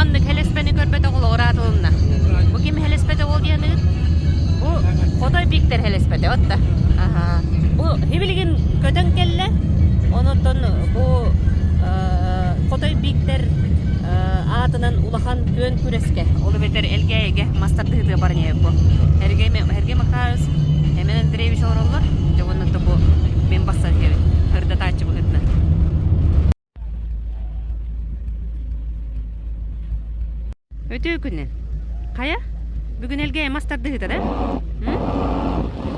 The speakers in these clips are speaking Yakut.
Маннык хэлэспэни көрбөтөх олоҕор аатылынна. Бу ким хэлэспэтэ ол диэныгыт? Бу Хотой Бииктэр хэлэспэтэ отта. Аха. Бу хибилигин көтөн кэллэ. Онон бу Хотой Бииктэр аатынан улахан күөн күрэскэ, ол эбэтэр Элгээйигэ мас тардыһыытыгар баран иһэр бу. Эргэй Эргэй Макаров, Эмэн Андреевич олороллор. Дьэ уонна бу мин бассан иһэбин. Сырдатааччы быһыытынан. Үтүө күнүн. Хайа? Бүгүн Элгээйи мас тардыһыыта да?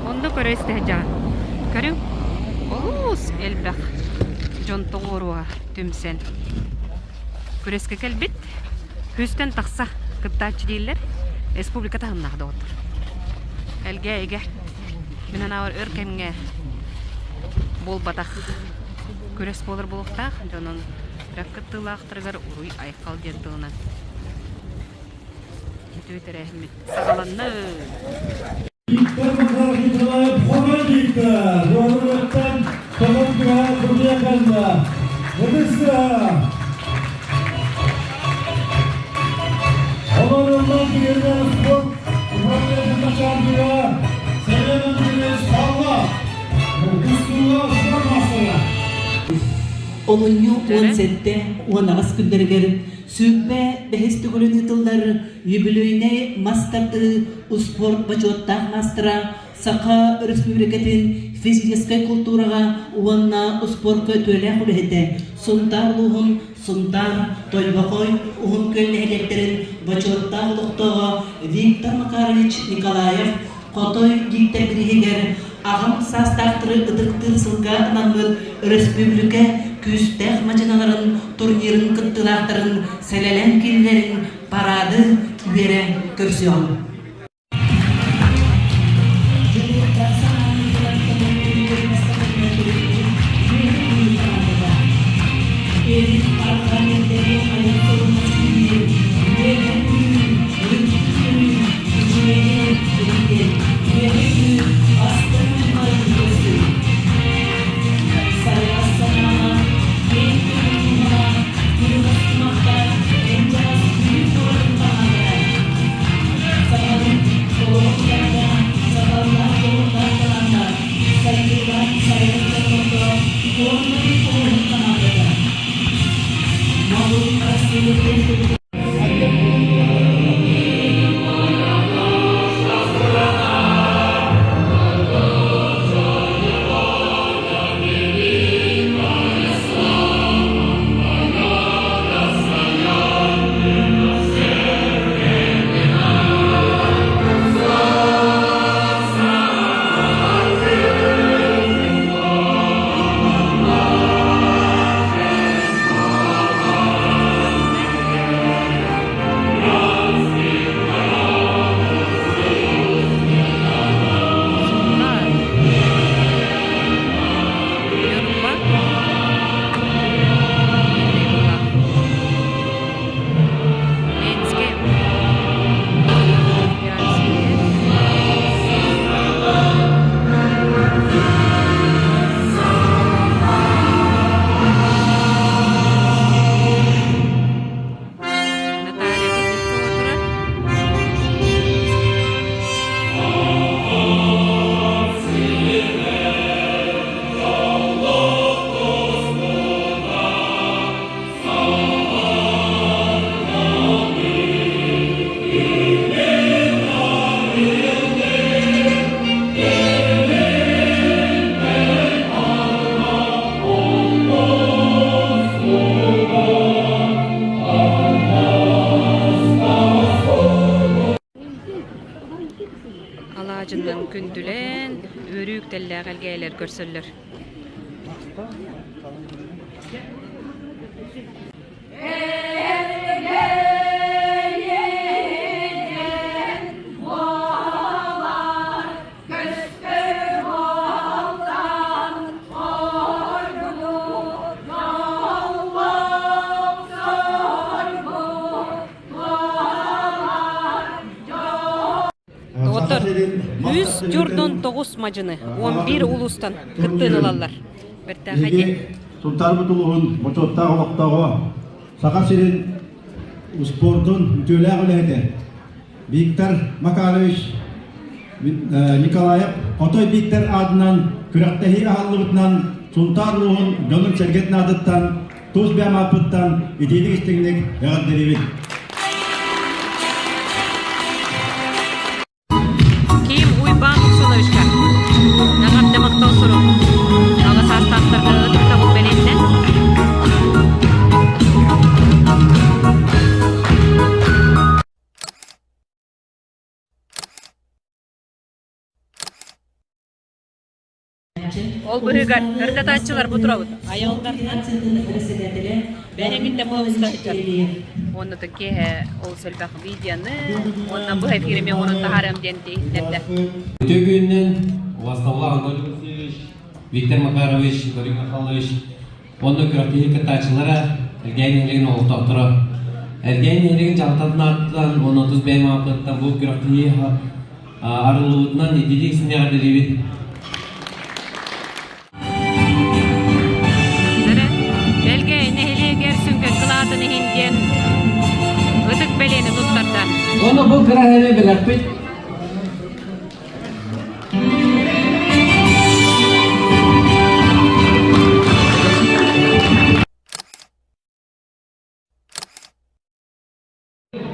Онно көрө истэ сылдьаҕын. Көрүҥ, олус элбэх дьон тоҕуоруоҕа түмсэн күрэскэ кэлбит. Күстэн тахса кыттааччы дииллэр. Республика таһымнаах доҕоттор. Элгээйигэ мин анаабар өр кэмҥэ буолбатах күрэс буолар буолуохтаах. Дьонун күрэх кыттыылаахтарыгар уруй-айхал диэн тылынан үтүө тэрээһиммит саҕаланна. Виктор Михайлович Николаев Хоной Виктор, Уорунаттан Томон Күһэ Курдуяканна, Ытыс Олоруллан түгэннэр спорт управлениетын начальнига Сарен Андреевич Павлов, тустууга спорт маастара. Олунньу 17 18 күннэригэр 25 төгүлүн ыытыллар юбилейнай мас тардыы успуорт бочуоттаах маастара Саха Өрөспүүбүлүкэтин физическэй култуураҕа уонна успуорка үтүөлээх үлэһитэ, Сунтаар улууһун Сунтаар, Тойбохой, Уһун Күөл нэһилиэктэрин бочуоттаах олохтооҕо Виктор Макарович Николаев Хотой Дииктэр бирииһигэр аҕам саастаахтары ытыктыыр сылга анаммыт өрөспүүбүлүкэ күүстээх мадьыналарын турнирын кыттыылаахтарын сэлэлээн киирэлэрин параады үөрэ көрсүөҕүҥ. Сунтаар, Ньурба, Ленскэй Наталья Кузнецова турар. Алаадьыннан күндүлээн, үөрүү үктэллээх элгээйилэр көрсөллөр. Доҕоттор, үс дьурдун тоҕус мадьыны 11 улуустан кыттыыны ылаллар. Бэртээхэй дии. Сунтаарбыт улууһун бочуоттаах олохтооҕо Саха сирин успуордун үтүөлээх үлэһитэ Виктор Макарович Николаев Хотой Виктор аатынан күрэхтэһии аһыллыбытынан Сунтаар улууһун дьонун-сэргэтин аатыттан тус бэйэм ааппыттан итиитик истиҥник эҕэрдэлиибит. Ким Уйбаан Уксуновичка эҕэрдэ махтал сурук. Аҕа саастаахтарга ытыктабыл бэлиэтинэн. Ол быһыыгар ырдатааччылар бу турабыт. Айылҕатынан бэйэҥин да буолуста сылдьар. Уонна киэһэ олус элбэх видеоны уонна быһа эфири оҥорон таһаарыам диэн иһитиннэрдэ. Үтүө күнүнэн убастабыллаах Анатолий Васильевич, Виктор Макарович, Владимир Михайлович уонна күрэхтэһии кыттааччылара, Элгээйи нэһилиэгин олохтоохторо. Элгээйи нэһилиэгин дьаһалтатын аатыттан уонна тус бэйэм ааппыттан бу күрэхтэһии арыллыбытынан ититик синэҕэрдэлиибит. Элгээйи нэһилиэгэр сүҥкэн кылаатын иһин диэн ытык бэлиэни туттарда. Уонна бу кыра эһэни бэлэхпит.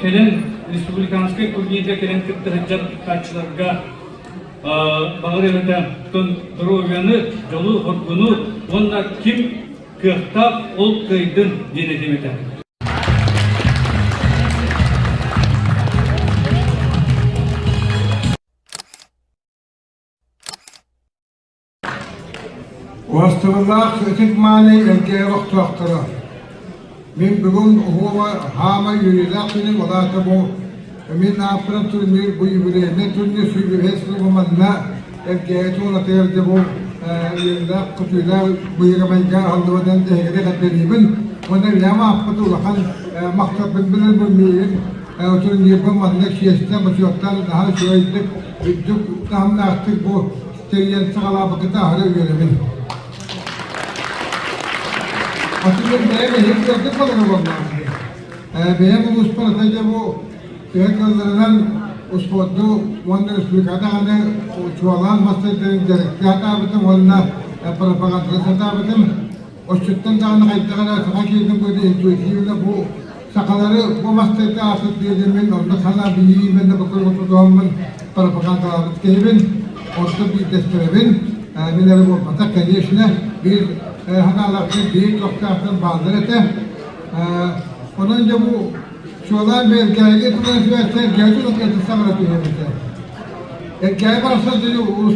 Кэлин республиканскай турнирга кэлэн кытта сылдьар кыттааччыларга баҕар эбэтэ здоровьяны, дьолу-соргуну уонна ким кыахтаах ол кыайдын диэн этим этэ. Уостубуллаах ытык мааны Элгээйи олохтоохторо! Мин бүгүн уһуома хаамай үөрүүлээх күнүм, ол аата бу мин ааппынан турнир, бу юбилейнай турнир сүүрбэһис сылга манна Элгээйи туонатыгар дьэ бу үөрүүлээх көтүүлээх быйыгамайга аһыллыбытын эһигини эҕэрдэлиибин уонна бэйэм ааппыт улахан махталбын билэрбин миигин турнирбын манна чиэстэн, бочуоттан наһаа үчүгэйдик, үрдүк таһымнаахтык бу тэрийэн саҕалаабыккыта аһара үөрэбин. Атыгар бэйэм эһиги көрдүк балыга буоллаҕым. Бэйэм улууспар ата дьэ бу төһө кыалларынан успуорду уонна республикаҕа даҕаны чуолаан мастардарын дьарыктыы сатаабытым уонна пропагандалыы сатаабытым. Оччоттон даҕаны хайдах эрэ саха киһитин быһыыта интуитивно бу сахалары бу мастарга аасыт диэммин онно санаа билиибин да буккуругу тутуһаммын пропагандалаабыт киһибин орто биирдэстэрэбин мин эрэ буолбатах конечно биир санаалаахтар биир көхтөөхтөр бааллар этэ онон дьэ бу чуолаан Эргээйигэ тулан сибээстээн Эргээйи тулан саҥара түһэр этэ Эргээйи барахсан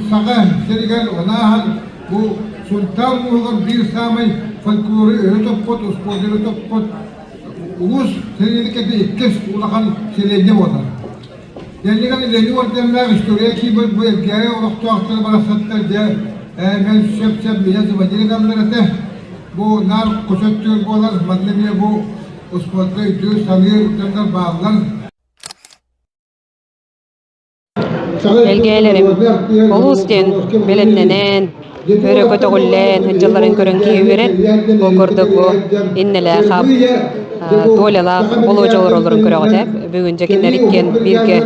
саха сиригэр онааһан бу Сунтаар улууһугар биир саамай фольклору өрө топпут, успуорду өрө топпут улуус сэриини кэннэ иккис улахан сэлиэнньэ буолар. Янниган Ленин орденнаах история киирбит бу Эргээйи олохтоохторо барахсаттар дьэ мен сөп-сөп меня заводили галлар этэ. Бу наар көсөттүүр буолар, манна эмиэ бу успуорка өйдүүр, саныыр дьоннор бааллар. Элгээйилэрим олус диэн бэлэмнэнэн, өрө көтөҕүллэн сылдьалларын көрөн киһи үөрэр. Ол курдук бу иннэлээх Толялаах Болуодьа олороллорун көрөҕүт ээ. Бүгүн дьэ кинилэр иккиэн бииргэ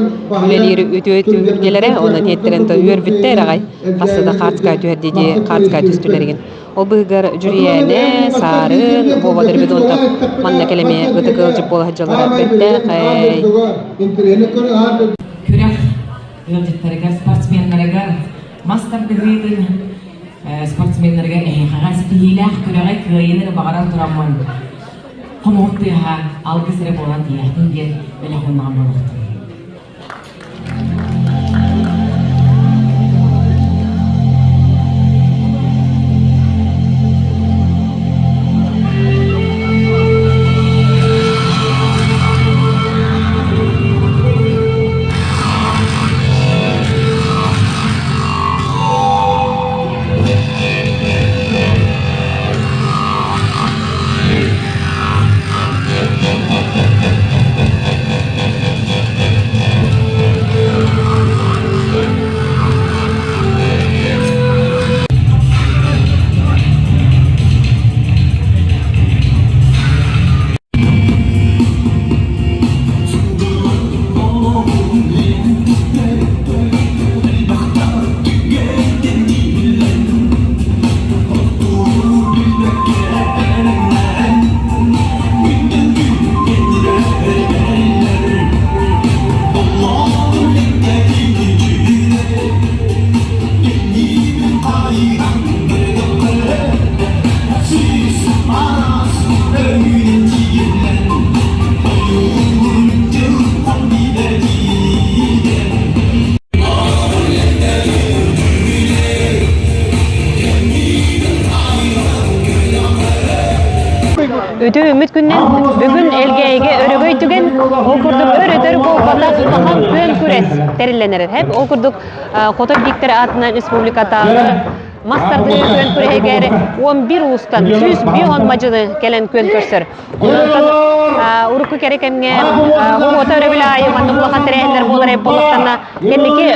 үлэлиир үтүө түһүлгэлэрэ, онон тиэттэрэн үөрбүттэр аҕай. Хаста да хаацкаа түһэр дии хаацкаа түстүлэригин. Ол быһыгар Дьүрүйээнэ, Саарын, Вова Дорбидонтов манна кэлэми ытык ыалдьыт буола сылдьаллара бэртээхэй. Күрэх ыалдьыттарыгар, спортсменнарыгар, мас тардыһыытын спортсменнарыгар эһиэхэҕэ ситиһиилээх күрэҕи кыайыыны баҕаран тураммын хомуһум тыаһа алгыс эрэ буолан тиийэхтин диэн бэлэх ууннаҕым буолуохтун. Үтүө үүммүт күнүнэн бүгүн Элгээйигэ өрөгөй түгэн, ол курдук өр-өтөр буолбатах улахан күөн күрэс тэриллэн эрэр. Хэп ол курдук Хотой Бииктэр аатынан республикатааҕы мас тардыы күөн күрэһигэр 11 уустан 105 мадьыны кэлэн күөн көрсөр. Онтон урукку кэрэ кэмҥэ оҕото өрөбүл аайы маннык улахан тэрээһиннэр буолар эбит буоллахтарына кэнники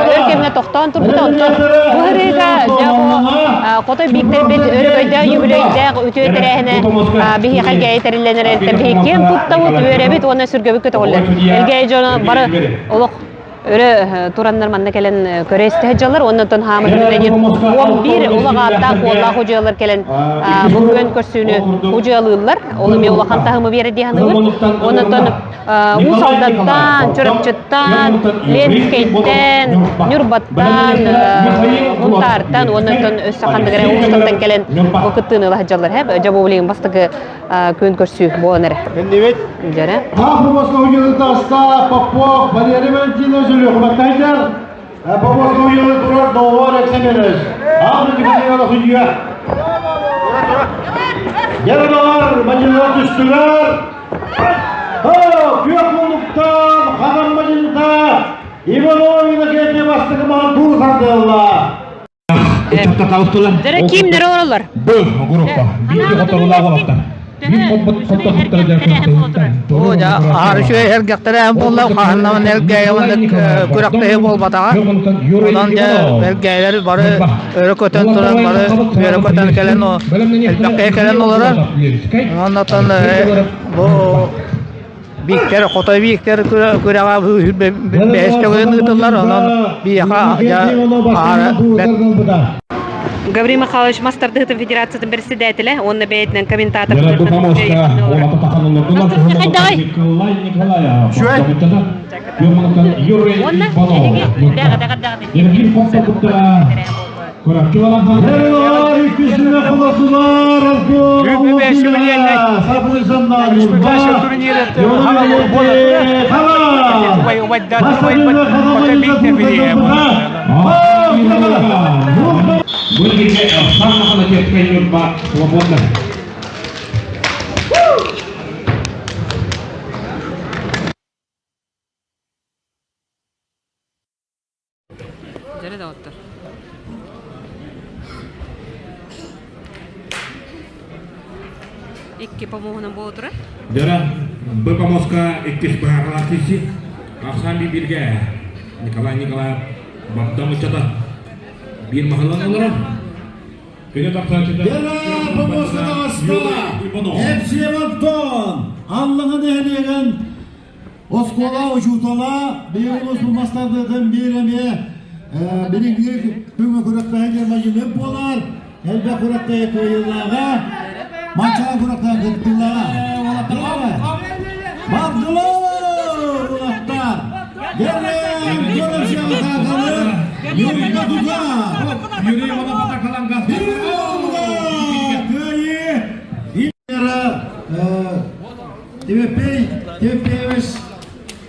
өр кэмҥэ тохтоон турбута. Онтон бу ырыыга дьэ бу Хотой Бииктэрбит өрөгөйдөөх юбилейдээх үтүө тэрээһинэ биһиэхэ Элгээйи тэриллэн эрэртэн биһиги киэн туттабыт, үөрэбит уонна сүргэбит көтөҕүллэр. Элгээйи дьоно бары олох өрө тураннар манна кэлэн көрө истэ сылдьаллар уонна оттон хаамы диэн 11 улах ааттаах уоллаах удьуялар кэлэн бу күөн көрсүүнү удьуялыыллар. Ол эмиэ улахан таһымы биэрэр дии саныыбын. Уонна оттон Уус Алдантан, Чурапчыттан, Ленскэйтэн, Ньурбаттан, Мунтаартан уонна оттон өссө ханнык эрэ улуустартан кэлэн бу кыттыыны ыла сылдьаллар. Дьэ бу билигин бастакы күн көрсүү буолан эрэ. Кэннибит. Дьэрэ. Попов Попов, Валерий Валентинович Өлүөхүмэттайдар, Попов уйулы турар Доҕор Эксеменович, Аан Николаевна судья. Дьэрэ мадьынылар түстүлэр. Күөх муннуктан Ханан мадьынта Иванов Иннокентий бастакы маһын туу сардыалла. Дьэрэ кимнэр олороллор? Б группа. Биир хотторулаах олохтор. Аһар үчүгэй эргэхтэрэ буолла, хаһаннаман элгээйэ уонна күрэхтэһии буолбатаҕа. Онон дьэ элгээйэлэр бары өрө көтөн туран бары үөрэ көтөн кэлэн элбэх киһи кэлэн олорор. Онон бу Бииктэр, Хотой Бииктэр күрэҕэ бэһис төгүлүн ыытыллар, онон биһиэхэ дьэ аһара бэрт. Гаврил Михайлович мас тардыһытын федерациятын председателэ уонна бэйэтинэн комментатор Уонна эһиги Дьэрэ доҕоттор. Икки помоһунан буола турар. Дьэрэ, Б помоска иккис быһаарылаах киирсии. Ахсаан бииргэ Николай Николаев Бардам ыччата биир маһынан олорор. Күнэ тахсааччыта Дьэрэ, помоска таҕыста! Эпсиэм Антон! Аллаҥа нэһилиэгин Оскуола учуутала биир улуус мастардыытын биир эмиэ билиҥҥи күҥҥэ күрэхтэһэ диэн мадьыны буолар. Элбэх күрэхтэһэ кыайыылааҕа, Манчаары күрэхтэһэ кыттыылааҕа. Бардылар улахтар! Герен көрөсүө тааталыр Юрий Дуга! Юрий Иванов Кыайыы! Тимофей Тимофеевич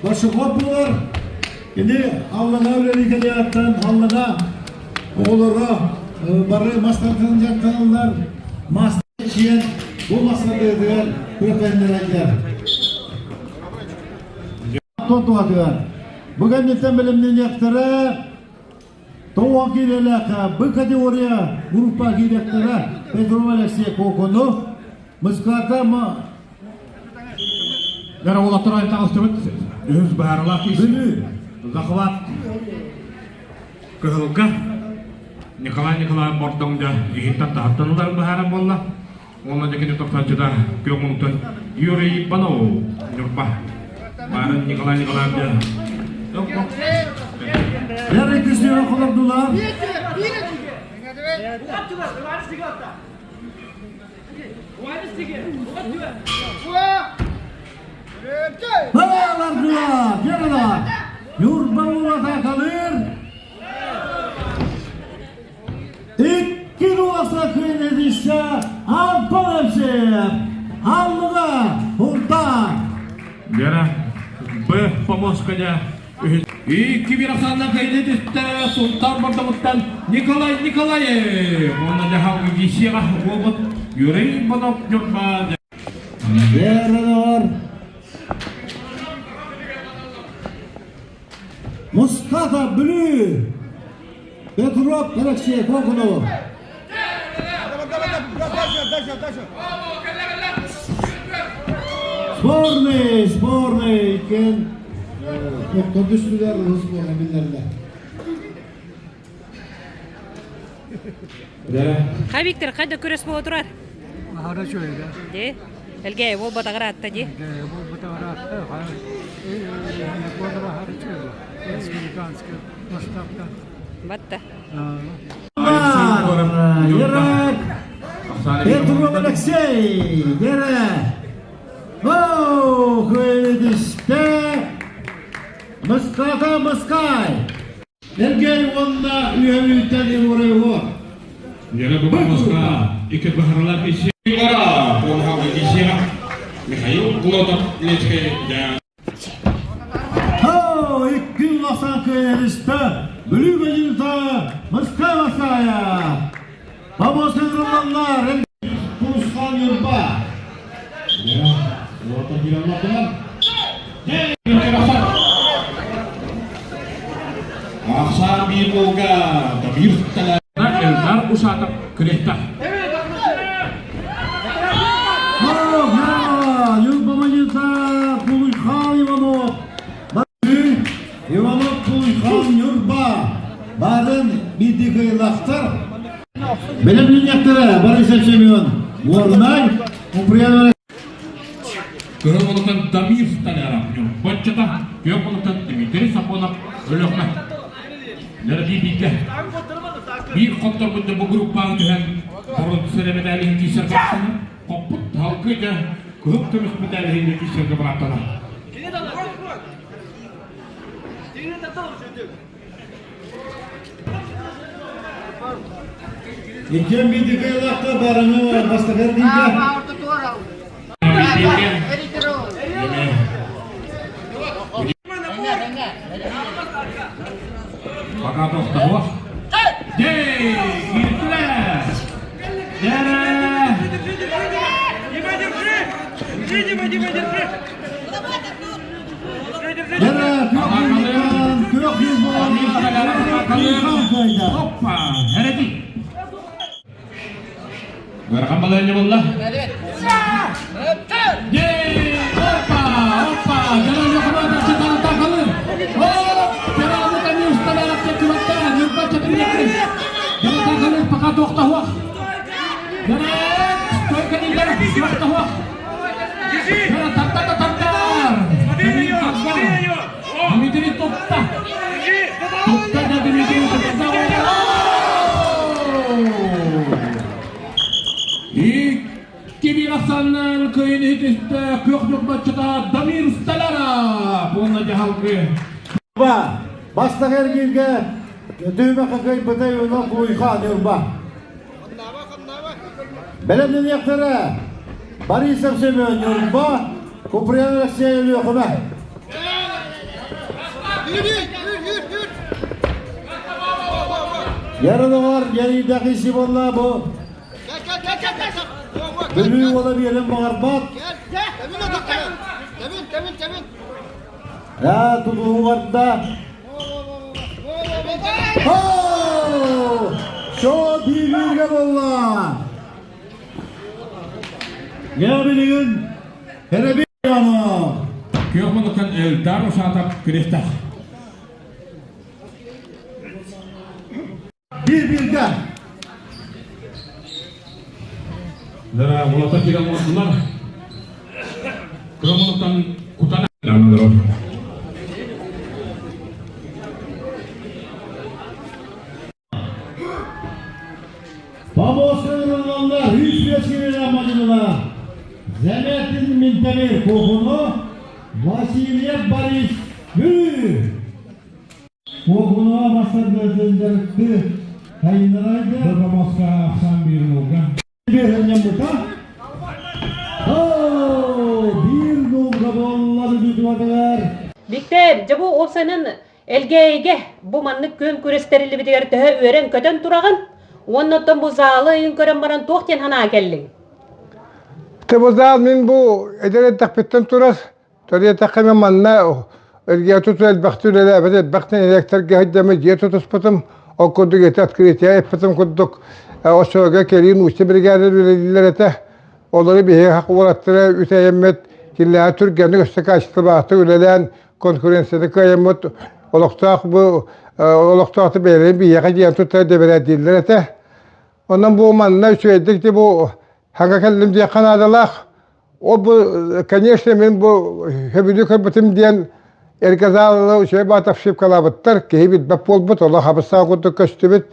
Большаков буолар. Кини Аллаҥа үлэлии кэлиэҕиттэн Аллаҥа оҕолоро бары мас тардыһан дьарыктаналлар. Мас чиэн бу мас тардыытыгар күрэхтэһиннэрэллэр. Туһатыгар. Бу кэнниттэн бэлэмнэниэхтэрэ Тоҕо киирэлээх Б категория группа киириэхтэрэ Петров Алексей Кокону, Мыската Дара уолаттар таҕыстыбыт. Үһүс быһаарылаах киирсии. Захват Кыһылга Николай Николаев Бордоҥдо иһиттэн таһыттан ылар быһааран буолла. Уонна дьэкини тохтооччута күөх муҥтан Юрий Иванов Ньурба. Баарын Николай Николаев дьэ. Бәрі күздері қолырдылар. Балалардылар, Гералар, Ньурба уолата калыр. Икки дуоса күнүдүшэ Антоновчев, Аллыга, Унтаар. Гера, Б. Помоская Икки бир ахсааннаах кайны түстэ Сунтаар Бордоҥуттан Николай Николаев уонна дьаһал Гисиэҕэ буолбут Юрий Иванов Ньурба. Веронор Муската Бүлүү Петров Алексей Кокунов. Спорный, спорный иккен тохтор түстүлэр, сборная биллэрдэ. Хай Виктор, хайда күрэс буола турар? Аһара үчүгэйдэ. Ди. Элгээйи буолбатаҕар аатта ди. Элгээйи буолбатаҕар аатта. Буолбатаҕар аһара үчүгэй. Республиканскай масштабта. Батта. Ерак Петров Алексей! Гера! Оу, Күөлүдүстэ! Мыската Мыскай! Эргэй уонна үөһүүттэн Егорова. Вера Бабановска, икки баһаралар иши. Михаил Глотов, Лечкай, Хо, икки ласан кыайыста, Бүлүү бадьыыта, Мыска Масая. Бабосырыллар, Курсан Юрба. Ахсаан биир уолга Дамир Элдар Ушатов күрэхтэ. Юрба Кулуйхан Иванов. Иванов Кулуйхан Юрба. Барын бидикайлахтар. Бэлэмнэннэхтэрэ Борисов Семен Горнай Куприянов Көрөр олутан Дамир Столяров, Боччата, Күөх олутан Дмитрий Сапонов, Өлөхмө. Нөрби бииргэ. Биир хотторбут бу группаҕа түһэн, боруонсура медалиһин киирсэр бааттана, хоппут халкы дьэ кыһыл көмүс медалиһин киирсэргэ бааттана. Иккиэн биирдикайлаахта барыны бастакы эргииргэ. Пока тохтоһуох. Дей! Киирдилэр! Дэрэ! Дима, держи! Держи, Дима, Дима, держи! Дэрэ, күөх күөх буолан Опа! Эрэди! Ыарахан балайынньа буолла. Ей! Опа! Опа! Дьара Йоханов Чатана Оп! Дьара Амутани усталарап чеккибаттар. Ньурба чатырыяккын. Дьара Тахалыр пока туохтаһуох. Дьара стойка диллер туохтаһуох. Дьара тарта тартар. Дмитрий тутта. Тутта да Дмитрий тутта. Икки ахсаннан кыйын иһитистэ күөх ньукмаччыта Дамир Столяров уонна дьаһалгы. Бастакы эргииргэ түһүмэххэ кыайбыта Иванов Кулуйхан Ньурба. Бэлэмнэниэхтэрэ Борисов Семен Ньурба, Куприянов Алексей Өлүөхүмэ. Ярылыгар Яридаки Сиболла бу Бүлүү уола биэрэн баҕарбат. Ээ, тутуһу барда. Шо биир-бииргэ буолла. Дьэ билигин Эрэби Күөх муннуктан Элдар Ушатов күрэстэх. Биир-бииргэ. Дара Мулата киирэн оҥордулар. Күөх муннуктан Кутана. Помощникlerle hüsnü amacına Zemetin Mintemir Kokunu Vasilyev Борис Bü Kokunu başladı Kayınlaraydı. Бобомоска ахсан биир нолга. Bir ньамбыта. Биир нолга боллады бүтүбатыгар. Виктор, дьэ бу уопсайынан Элгээйигэ бу маннык күөн күрэстэриллибитигэр төһө үөрэн-көтөн тураҕын? Уонна оттон бу заалы ыйын көрөн баран туох диэн санаа кэллиҥ? Тебозаал мин бу эдэр эрдэхпиттэн турар. Ториэтэххэ мен манна эргиэ туту элбэхтик үлэлээбит элбэх нэһилиэктэргэ сылдьаммын дьиэ тутуспутум. Ол курдук ити открытие эппитим курдук оччолорго кэлии нуучча бригада үлэлииллэр этэ. Олору биһиги уолаттара үтэйэммит кинилэри түргэнник өссө качестволаахтык үлэлээн конкуренцияны кыайаммыт олохтоох бу олохтоохту бэйэлэрин биһиэхэ дьиэн туттара дэбэрээдииллэр этэ. Онон бу манна үчүгэйдик ди бу хаҥа кэллим диэххэ наадалаах. Ол бу, конечно, мин бу сөбүлүү көрбүтүм диэн эргазаалы үчүгэй баатовщикалаабыттар, киһи билбэт буолбут, олох хабыстаах курдук көстүбүт.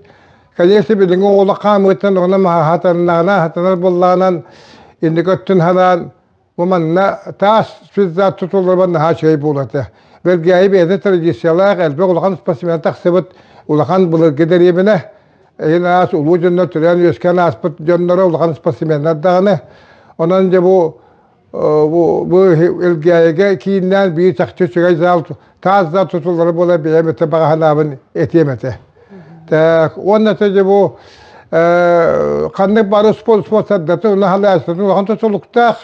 Конечно, билиҥҥи оҕолор хаамыыттан оҕону хатаннаҕына, хатанар буоллаҕынан инники өттүн ханаан Бу манна таас звезда тутулларбар наһаа үчүгэй буолуо этэ. Бэлгээйи бэйэтэ традициялаах, элбэх улахан спортсмен тахсыбыт улахан былыргы дэриэбинэ. Эһин аас улуу дьоннор төрөөн-үөскээн ааспыт дьонноро улахан спортсменнар даҕаны. Онон дьэ бу бу бу Элгээйигэ кииннээн биир чахчы үчүгэй зал таас зал тутуллара буолар бэйэм этэ баҕа санаабын этиэм этэ. Так, уонна дьэ бу ханнык бары спорт спортсардатын унаһалааччытын улахан тутулуктаах.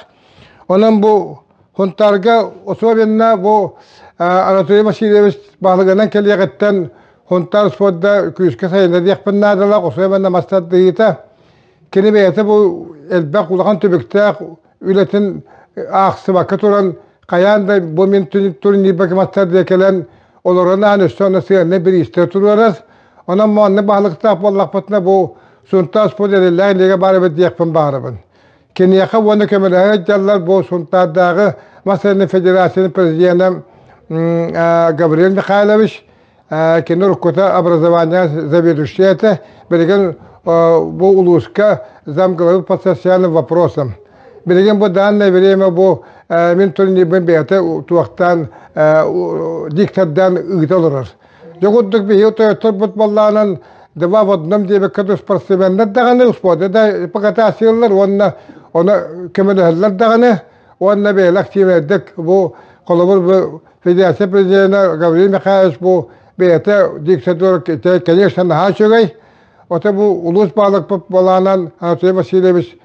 Онон бу Хунтаарга особенно бу Анатолий Васильевич баһылыгынан кэлиэҕиттэн Хунтаар спорда күүскэ сайынна диэхпин наадалаах, особенно мастардыһыыта. Кини бэйэтэ бу элбэх улахан түбүктээх үлэтин аахсыбакка туран хайаан да бу мин турнирбар мастардыа кэлэн олорон аан өссө онно сыанна бириистэр туруорар. Онон маннык баһылыктаах буоллахпытына бу Сунтаар спорт эрэллээх лига баар эбит диэхпин баҕарабын. Киниэхэ уонна көмөлөһө сылдьаллар бу Сунтаардааҕы мас федерациятын президенэ Гаврил Михайлович, кини уруккута образование заведующая этэ, билигин бу улууска замглавы по социальным вопросам. Билигин бу данное время бу мин турнирбын бэйэтэ туохтаан диктордан ыыта олорор. Дьэ курдук биһиги тойотторбут буоллаҕынан два в одном диэбиккэ да спортсменнар даҕаны, успуорду да покатаасыйаллар уонна ону көмөлөһөллөр даҕаны уонна бэйэлэр активнайдык бу холобур бу федерация президенэ Гаврил Михайлович бу бэйэтэ диктатура конечно наһаа үчүгэй. Ото бу улуус баалыкпыт буолаанан Анатолий Васильевич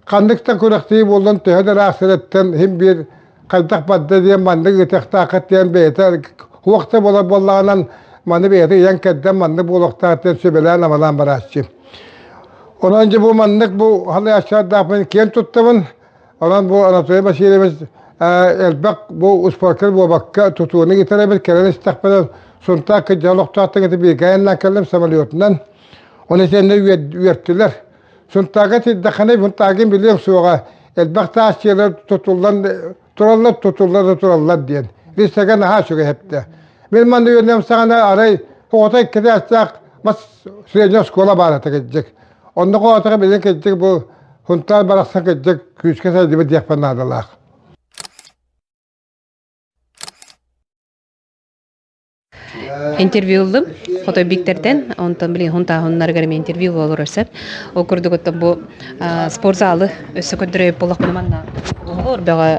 ханнык да күрэхтии буоллун төһө да ыраах сирэттэн иһин биир хайдах барда диэн маннык ыытыахтааххыт диэн бэйэтэ уох да буолар буоллаҕынан маны бэйэтэ ыйан кэрдэн маннык буолуохтаах диэн сүбэлээн-амалаан барааччы. Онон дьэ бу маннык бу халыйааччылардаахпын киэн туттабын. Онон бу Анатолий Васильевич элбэх бу успуоркар буолбакка тутууну ыытар эбит кэлэн истэхпинэ Сунтаар кырдьаҕас олохтоохтор кытта бииргэ айаннаан кэллим самолетунан. Ону итиэннэ үөртүлэр. Сунтаарга тиийдэххинэ Сунтааргын билиэм суоҕа, элбэх таас дьиэлэр тутуллан тураллар, тутулла да тураллар диэн. Лиссэгэ наһаа үчүгэй эптэ. Мин манна үөрэнэм саҕана арай оҕото иккитээстээх мас средняя оскуола баар этэ кырдьык. Онно оҕотоҕо билигин кырдьык бу Сунтаар барахсан кырдьык күүскэ сайдыбыт диэхпин наадалаах. Интервью ыллым Хотой Биктэртэн, онтон билигин Хунтааһыннарыгар эмиэ интервью олорор сөп. Ол курдук оттон бу спортзалы өссө көрдөрөйүп буоллахпына манна оҕолор бөҕө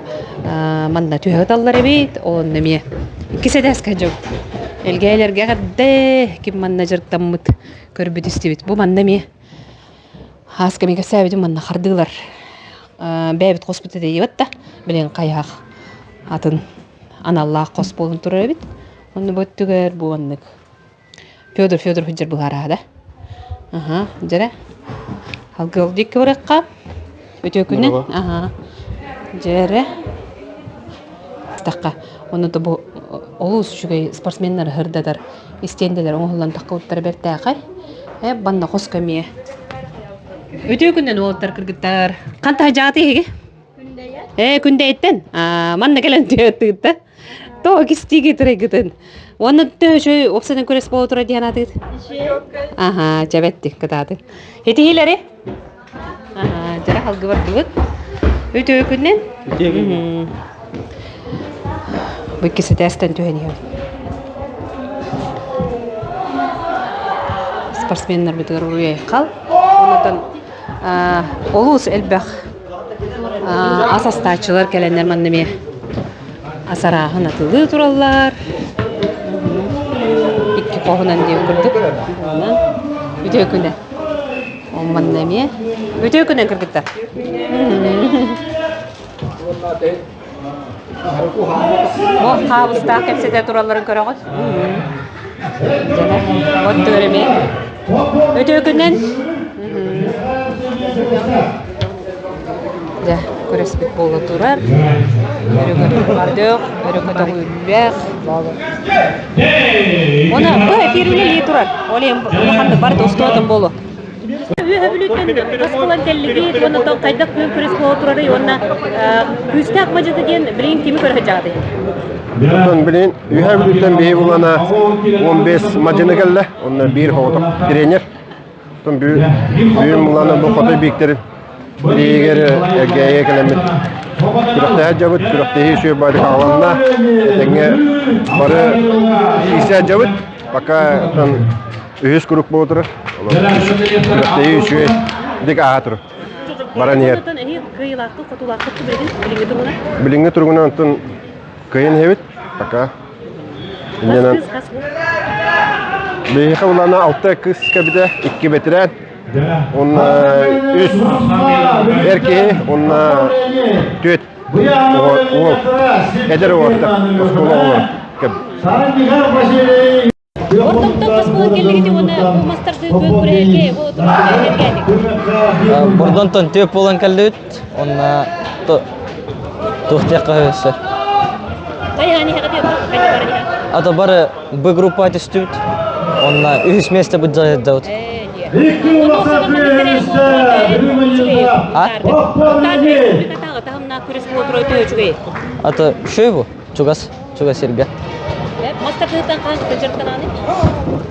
манна түһэ ыталлар эбит, онно эмиэ иккис этээскэ дьон элгээйлэргэ эҕэрдэ ким манна дьарыктаммыт көрбүт истибит. Бу манна эмиэ хаас кэми кэпсээбитим манна хардыылар бэйэбит хоспут этэ да билигин хайаах атын аналлаах хос буолан турар эбит. Онно бу өттүгэр бу оннук Федор Федоров сылдьар быһаараа да. Аха, дьэрэ. Алгыл диэки барыахха. Үтүө күнүн. Аха. Дьэрэ. Тахха. Онно да бу олус үчүгэй спортсменнар ыһырдатар истиэндэлэр оҥоһуллан таххыбыттара бэртээхэй. Э, банна хоско эмиэ. Үтүө күнүн уолаттар кыргыттар. Хантаһа дьааты иһиги? Ээ, Күндэйиттэн. Аа, манна кэлэн түһэ Тоҕо кистииги турайгытын. Уонна төһө уопсайынан күрэс буола турар диэн аатыгыт? Аха, чэбэтти, кытааты. Итиһилэри? Аха, дьара халгы бардыбыт. Үтүө күннэн. Үтүө күннэн. Бу иккис этээстэн түһэн иһэбит. Спортсменнарбытыгар уруй-айхал. Онтон олус элбэх Ас астааччылар кэлэннэр манна эмиэ ас арааһын атыылыы тураллар. Икки хоһунан диэн курдук. Онон үтүө күнэ. Ол манна эмиэ үтүө күнэ кыргыттар. Ол хаабыстаах кэпсэтэ туралларын көрөҕүт? От түөрэмэ. Өтөөкүнэн. Дьэ, күрэспит буола турар. Өрө көтөҕүллүөх, өрө көтөҕүллүөх. Оны бу эфир үлэлии турар. Ол иһин улаханнык барыта устуотун буолуо. Үөһэ Бүлүүттэн хас буолан кэллигит уонна оттон хайдах күөн күрэс буола турарый уонна күүстээх мадьыта диэн билигин кими көрө сылдьаҕытый? Оттон билигин Үөһэ Бүлүүттэн биһи булана 15 мадьыны кэллэ. Онно биир хоҕотох тренер. Оттон бүгүн булана бу Хотой Бииктэри билигэр Эргээйигэ кэлэммит күрэхтэһэ дьабыт, күрэхтэһии үчүгэй баайдык аҕаланна. Этэҥҥэ бары киирсэ дьабыт. Пока оттон үһүс круг буола турар. Күрэхтэһии үчүгэй дик ааһа турар. Баран иһэр. Билиҥҥи туругунан оттон кыайан иһэбит. Пока. Иннинэн Биһиэхэ улаана алта кыыс кэбитэ, икки бэтэрээн, уонна үс эр киһи, уонна түөрт уол, эдэр уолаттар, оскуола оҕолоро кэбит. Ортомтон хас буолан кэллигити уонна бу мастардыы күөн күрэһэргэ бу эргээтик. Бурдонтон түөп буолан кэллибит. Онна туох диэххэ өссө. Ата бары Б группа түстүбүт. Онна үһүс место бу дьайдабыт. А? Ата үчүгэй бу. Чугас, чугас сиргэ. Мастакыттан хаан дьарыктанааны?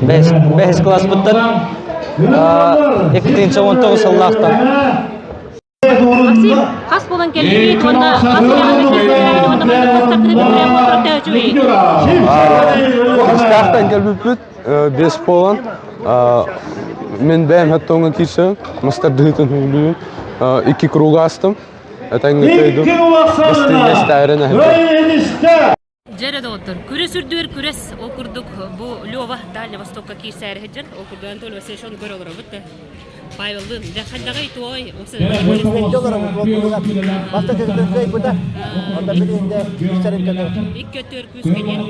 Бэһис класспыттан 2019 сыллаахтан. Максим, хас буолан кэллигит уонна хас уйаҕын уонна маннык мастакыты күрээн буолтар үчүгэй? Хастаахтан кэлбиппит бес буолан мен бэйэм хаттоҥҥа киирсэбин мастардыһытын хүлүүн икки круг аастым Этэҥҥэ кыайдым. Бастыҥ эһэллэр. Дьэрэ доҕоттор, күрэс үрдүгэр күрэс, ол курдук бу Лева Дальний Востокка киирсээри сылдьар, ол курдук Анатолий Васильевич ону көрө олоробут да. Павеллыын, дьэ хайдаҕый туой, Икки өттүгэр күүс кэлиэн.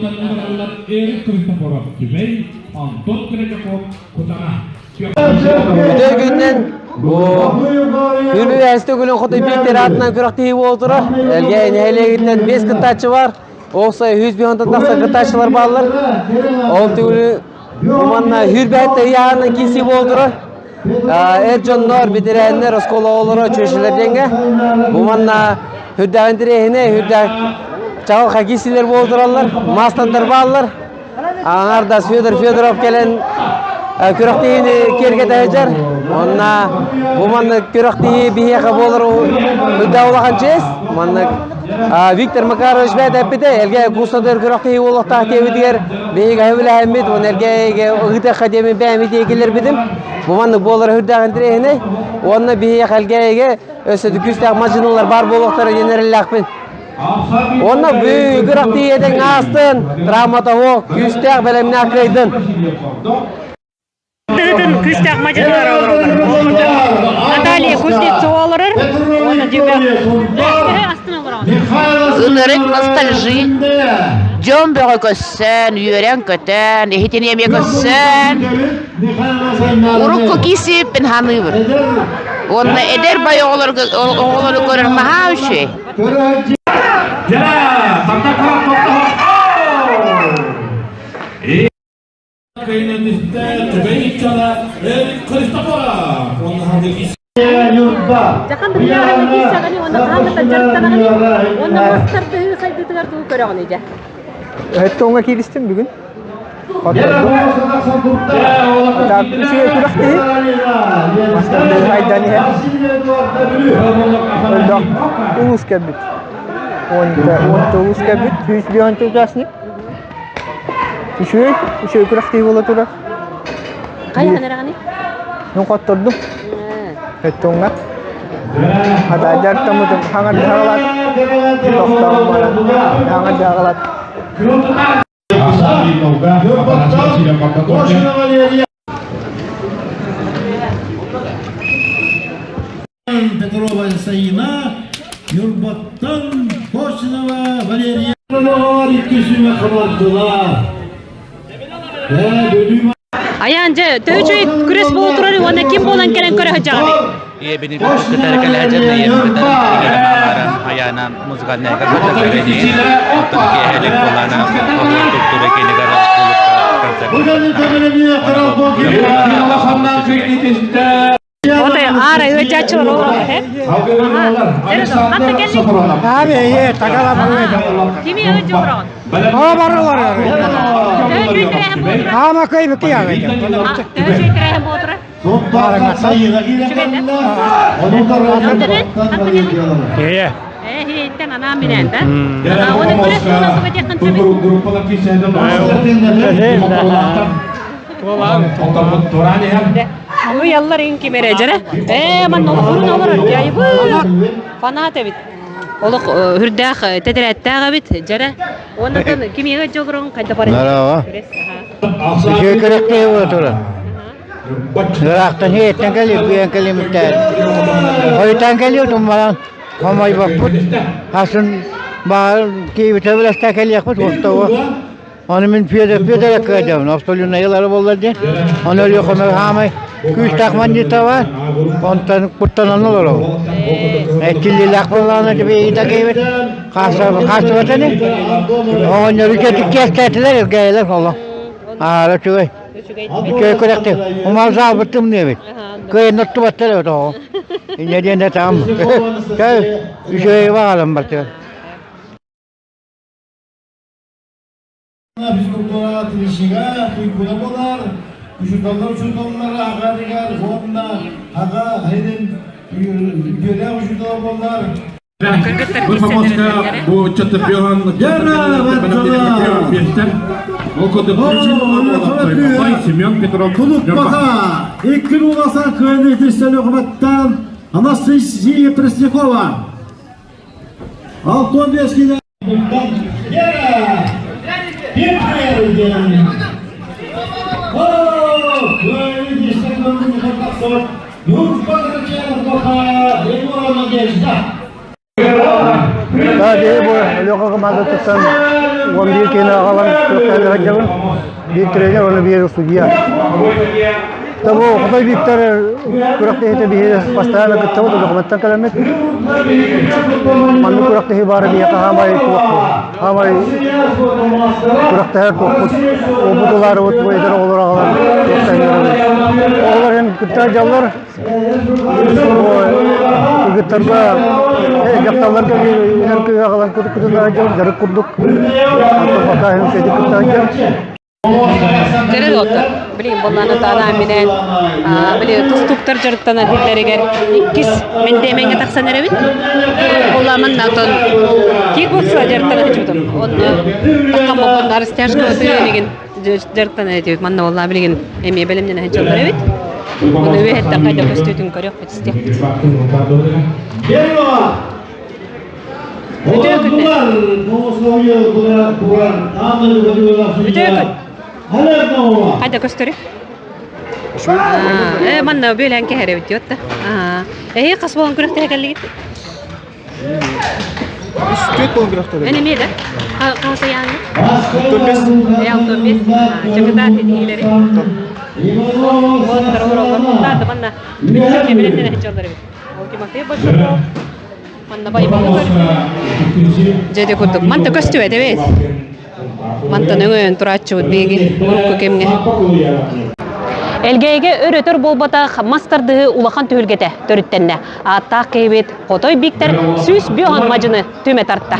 Антон Третьяков Кутана. Үтүө күнүнэн бу Үрбүбээсти күнүн хоту Виктор аатынан күрэхтэһии буола турар. Элгээйи нэһилиэгиттэн 5 кыттааччы бар. Ол сай 100 тахса кыттааччылар бааллар. Ол түгүлү манна Хүрбэһэттэ ыйааһынан киирсии буола турар. Эр дьоннор, бэтэрээннэр, оскуола оҕолоро чүөчэлэр диэҥҥэ. Бу манна үрдээх интэриэһинэй, үрдээх чаҕылхай киирсиилэр буола тураллар. Маастардар бааллар. Аҥардас Федор Федоров кэлэн күрэхтэһиини киэргэтэ сылдьар. Онно бу маннык күрэхтэһии биһиэхэ буолар үрдээх улахан чиэс. Маннык Виктор Макарович бэйэтэ эппитэ, Элгээйи куустатыгар күрэхтэһии буолуохтаах диэбитигэр биһиги сөбүлэһэммит, уонна Элгээйигэ ыытыахха диэмин бэйэм итиэ киллэрбитим. Бу маннык буолара үрдээх интэриэһинэй. Уонна биһиэхэ Элгээйигэ өссө да күүстээх мадьынылар баар буолуохтара диэн эрэллээхпин. Уонна бүгүн тиийэтин аастын, травмата суох, күүстээх бэлэмнээх кыайдын. Тыытын күүстээх мадьынылар олороллор. Наталья Кузнецова олорор. Уонна дьүбэ. Астына олороҕун. Ынырык ностальжи. Дьон бөҕө көссөн, үөрэн-көтөн, иһитини эмиэ көссөн. Урукку киисиппин ханыыбын. Уонна эдэр бай оҕолорго оҕолору көрөр наһаа үчүгэй. Дьахан быһыылааҕын киирсэҕини уонна хаһан да дьарыктанаҕыный уонна мас тардыһыы сайдыытыгар тугу көрөҕүнүй дьэ? Өттөҥҥө кииристим бүгүн. Так, үчүгэй күрэхтэһии. Мастардыһыы айдан иһэр. Элбэх улуус кэлбит. Уонта улуус кэлбит. 100 участник. Үчүгэй, үчүгэй күрэхтэһии буола турар. Хайаан эрэҕиний? Ну, хоттордум. Өттөҥҥө. Хата дьарыктаммытым хаҥардыһаҕалаат. Тохтоон баран хаҥардыһаҕалаат. Петрова Саина. Ньурбаттан Кочнова Валерия Олоҕор икки сүүмэ хабардылар. Айаан дьэ, төһө күрэс буола турар уонна ким буолан кэлэн көрө сылдьаҕыный? Ийэбини кытары кэлэ сылдьан ийэбин кытары игэрэ маалара айаана музыкальнай концерт оттон киэһэлик буолаана оһуор культура киинигэр кулупка концерт Отой аара ыалдьааччылар олороллор э? Ханна кэллиҥ? Аби е такала Кими ыалдьа олороҕун? Aa барылар. Ама кый бити я. Төһө үчүгэй буолтура? Ээ. Эһиттэн анаан минээн да? Оны күрэс туһунан туга диэххин сөбүй? Уйаллар ин ким эрэ дьэрэ. Ээ, манна олохурун олорор дьайбы. Фанат эбит. Олох үрдээх тэтирээттээх эбит дьэрэ. Оннотон кимиэгэ дьолорон хайда барар? Нараава. Үчүгэй күрэхтэһии буола турар. Ыраахтан иһиттэн кэлип, күйэн кэлимиттээр. Хойутаан кэлиэ туммалан хомойбоппут. Асын баар киибитэ билэстэ кэлиэхпит уоттауа. Оны мин Федор Федор кыадабын, абсолютно буолла диэн. Оны өлүөхөмөр хаамай күүстээх мандита бар. Онтон куттанан олоробун. Эккиллилээх буоллаҕына тибиита киибит. Хаасыбатаны. Оҕонньору кэтиккиэстээтилэр, эргээйилэр оло. Аара үчүгэй. Үчүгэй күрэхти. Умар заабыт тымныы эбит. Кыайын оттубаттар эбит оҕо. Инньэ диэн этаҕым. Үчүгэй баҕалам бартыгар. Физкультура тиришига туйгуна болар, учуталлар учуталлар аҕарыгар уонна аҕа хэнин үтүөлээх учутала болар. Бу чатырбион Семен Петров Кулуппаха икки уласа кыайны итистен өкмөттен Анастасия Преснякова. Алтон бескине Да, бу Леха командатыттан 11 киһини аҕалан күрэхтэһэ сылдьабын. Биир тренер, уонна биир судья. Да бу Хотой Виктор күрэхтэһиитэ биһиги постоянно кыттабыт, документан кэлэммит. Маннык күрэхтэһии баара биһиэхэ хаамай туох хаамай күрэхтэһэр туохпут уопут ылаарыбыт бу эдэр оҕолор аҕалан туохтаһыарабыт. Оҕолор эн кытта дьаллар кыргыттарга дьахталларга эр кыыһы аҕалан кытыннара дьарык курдук. Оттон пока кытта Дьэрэ доҕоттор, билигин буоллаҕына таана минээн били тустууктар дьарыктанар сирдэригэр иккис мэндиэмэҥҥэ тахсан эрэбит. Буоллаҕа манна отон кикбоксла дьарыктана сылдьыбытым. Онно таххан болбонно растяжка ытыы дьарыктана этибит. Манна буоллаҕа билигин эмиэ бэлэмнэнэ сылдьаллар эбит. Ону үөһэттэн хайдах көстүүтүн көрүөхпүт, истиэхпит. Үтүө күннэр. Үтүө күн. Хайда көстөрү? Э, манна бүөлээн кэһэрэбит диэт да. Эһи хас буолан күрэхтэһэ кэллигит? Үс буолан күрэхтэһэ. Эн эмиэ да? Хас ыйааҥҥа? 65. Э, 65. Чакытаат итиилэри. Уолаттар олороллор. Мунтаарды манна. Кэмирэннэн сылдьаллар эбит. Ол Тимофей Большаков Манна байбалы көрдүбүт. Дьэ ити курдук. Манта көстүбэт эбит. Мантан өҥөйөн турааччыбыт биһиги урукку кэмҥэ. Элгээйигэ өр-өтөр буолбатах мас тардыһыы улахан түһүлгэтэ төрүттэннэ. Ааттаах киһибит Хотой Бииктэр 105 мадьыны түмэ тарта.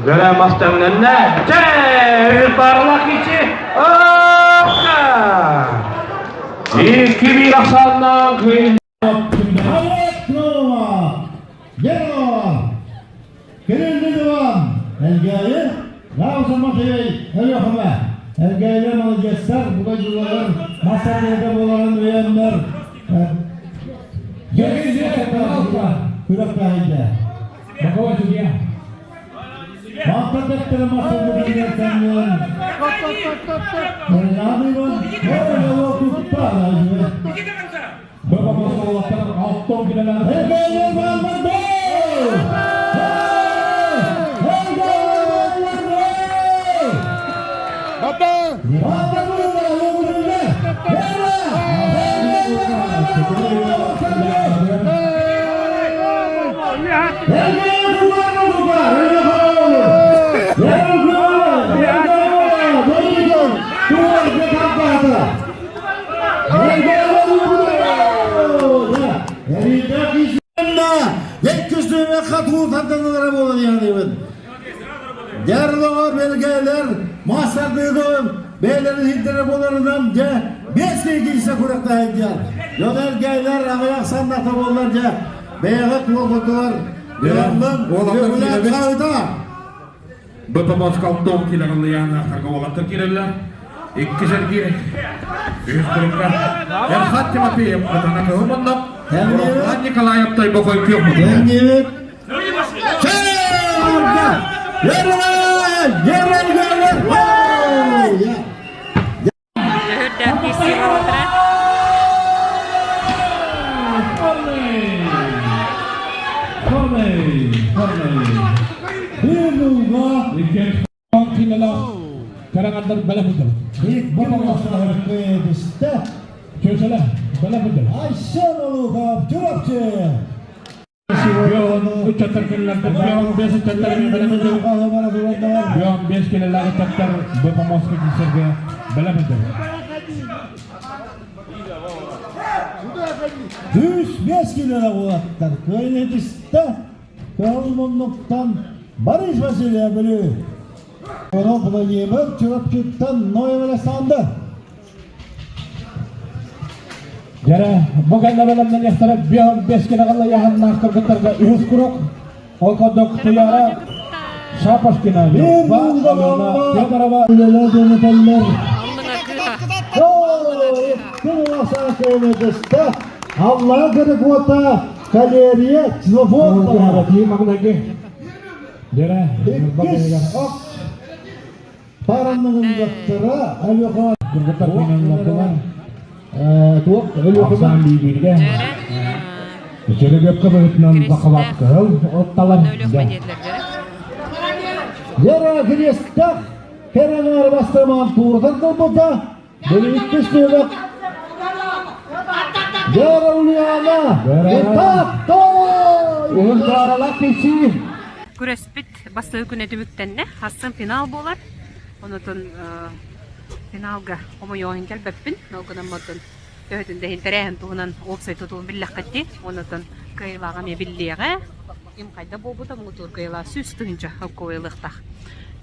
Гөрө мастаңнанна. Чэ, барлах ичи. Опка! Икки бир ахсааннаан кыйын. Элгээйи, Рауза Матвей, Өлөхөмө. Элгээйилер молодецтар, бугайдылар, мастарда боларын өйөннөр. Күрәктәһәйдә. Боковой судья. Дьарлоҕор бэлгэлэр маастардыытын бэйэлэрин иһиттэрэ буоларынан дьэ биэс киһи киирсэ күрэхтэһэйдиэр. Дьон эргэйлэр аҕыйах санната буоллар дьэ бэйэҕит уолгутугар Биланнын Үгүлээн хаһыта Б-Помоска алтон килоҕалыйааннаахтарга уолаттар киирэллэр. Иккис эргиир үһүс турукка Эрхат Тимофеев Атана Кыһыл Муннук, Руслан Николаев Тойбохой Күөх Муннук. Өһүрдээх киирсии буолбатара. Айсен Олухов, Чурапчы! Ыччаттар кэллэрдэр, бэс ыччаттар бэлэм бэс кэлэлээх ыччаттар бу помостка киирсэргэ бэлэм Үс бэс килэлэ уолаттар кыайытыста Көһүл муннуктан Борис Васильев Бүлүү. Ону Владимир Чурапчыттан Ноев Александр. Дьэрэ, бу кэннэ бэлэмнэниэхтэрэ биэс килэҕэллэ яһаннаах кыргыттарга үһүс куруук. Ол курдук Туяра Шапошкина, Люба Алена Федорова үлэлэр дэнэтэллэр. Аллаҕа кырыкуота Калерия Ксенофонтова. Иккис Паранныгындаттара Алёха Кыргыттар кыйналлардылар. Туох Ахсаан бииргэ. Жеребьевка быһытынан бахалаат кыһыл отталар. Вера Христах кэрэнээр бастаман туурутан кылбыта Бүлүүттүс түһүмэх Вера Ульяна Итак Уһун дааралаах киирсии. Күрэспит бастакы күнэ түмүктэннэ. Хассын финал буолар. Онотон финалга хомойуоҕун кэлбэппин. Ол гынан баран төһөтүн да иһин тэрээһин туһунан уопсай тутулун биллэххит дии. Онотон кыайыылааҕа эмиэ биллиэҕэ. Ким хайда буолбута муҥутуур кыайыылаах 100 000 холкуобай ылыахтаах.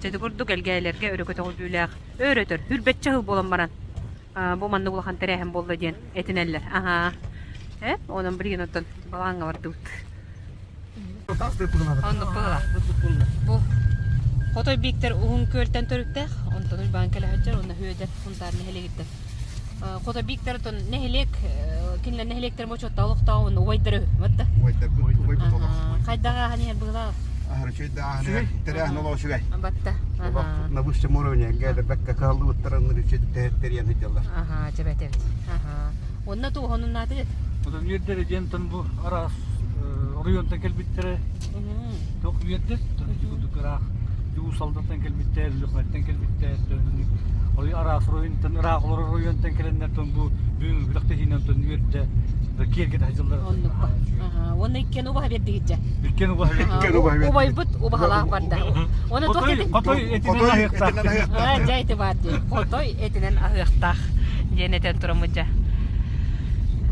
Дьэ ити курдук элгээйилэргэ өрө көтөҕүллүүлээх өр өтөр хүрбэччэ сыл буолан баран бу маннык улахан тэрээһин буолла диэн этинэллэр. Аһаа. Э, онон билигин оттон балаҕаҥҥа бардыбыт. Оннук буолла. Бу Хотой Бииктэр Уһун Күөлтэн төрүттээх, онтон Уйбаан кэлэ сылдьар уонна Үөдэр Сунтаар нэһилиэгиттэн. Хотой Бииктэр оттон нэһилиэк, кинилэр нэһилиэктэрин бочуоттаах олохтоох уонна убайдара үһү, батта. Убайдарбыт, убайбыт олох. Хайдаҕа ааһан иһэр быһыылаах? Аһары үчүгэй да ааһан тэрээһин олох үчүгэй. Батта. На высшем уровне гээдэрбэккэ кыһаллыбыттарын үчүгэй тэрийэн сылдьаллар. Аха, дьэбэт эбит. Аха. Онно туохонун наатыгыт? Оттон үөрдэр диэн бу араас оройуонтан кэлбиттэрэ туох үөрдэр курдук ыраах Уус Алдантан кэлбиттэр, Лүхмэттэн кэлбиттэр, араас оройуонтан ыраах олорор оройуонтан кэлэннэр бу бүгүҥҥү күрэхтэһиинэн үөрдэ киэргэтэ сылдьаллар. Оннукка. Уонна иккиэн убаһа биэрдигитчэ. Иккиэн убаһа биэрдигит. Убайбыт убаһалаах барда. Уонна туох диэтиҥ? Хотой этинэн аһыахтаах. Дьэ ити баар дии. Хотой этинэн аһыахтаах диэн этэн тураммыт дьэ.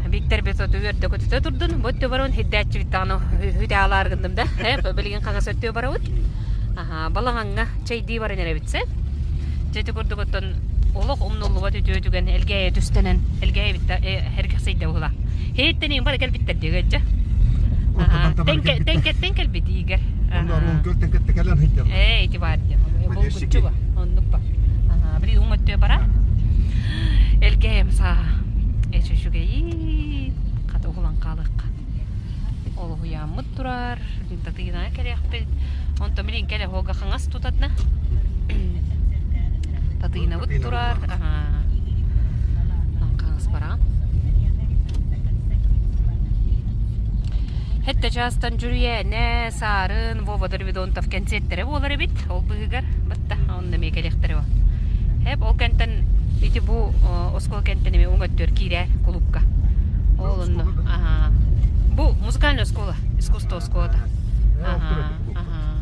Виктор Бесоту үөрдэ көтүтэ турдун. Бу өттө барабын хиддээччибит даҕаны хүтэ алаар гынным да. Билигин хаҥас өттүө барабыт. Аха, балаҕаҥҥа чэйдии баран эрэбит сэ. Дьэ ити курдук оттон олох умнуллубат үтүө түгэн Элгээйи түстэнэн Элгээйибит да эргэхсийдэ була. Һиттэн бары кэлбиттэр диэгэ дьэ. Тэҥкэттэн кэлбит Игорь. Ээ, ити баар диэн. Булгуччу ба. Оннук ба. Били уҥ өттүө бара. Элгээйим сааһа. Эчи үчүгэйи. Хата уһулан хаалыахха. Олуһуйааммыт турар. Татыйына кэлиэхпит. Онтон билин кэлэ хога хаҥас тутатна. Татыйнабыт турар. Хаҥас бараҕын. Хэтте чаастан Дьүрүйээнэ, Саарын, Вова Дорвидонтов кэнсиэттэрэ буолар эбит. Ол быһыгар батта онно эмиэ кэлиэхтэрэ бо. Хэп ол кэнтэн ити бу оскуола кэнтэн эмиэ уҥ өттүгэр киирэ кулуупка. Ол онно. Аха. Бу музыкальная оскуола, искусство оскуолата. Аха. Аха.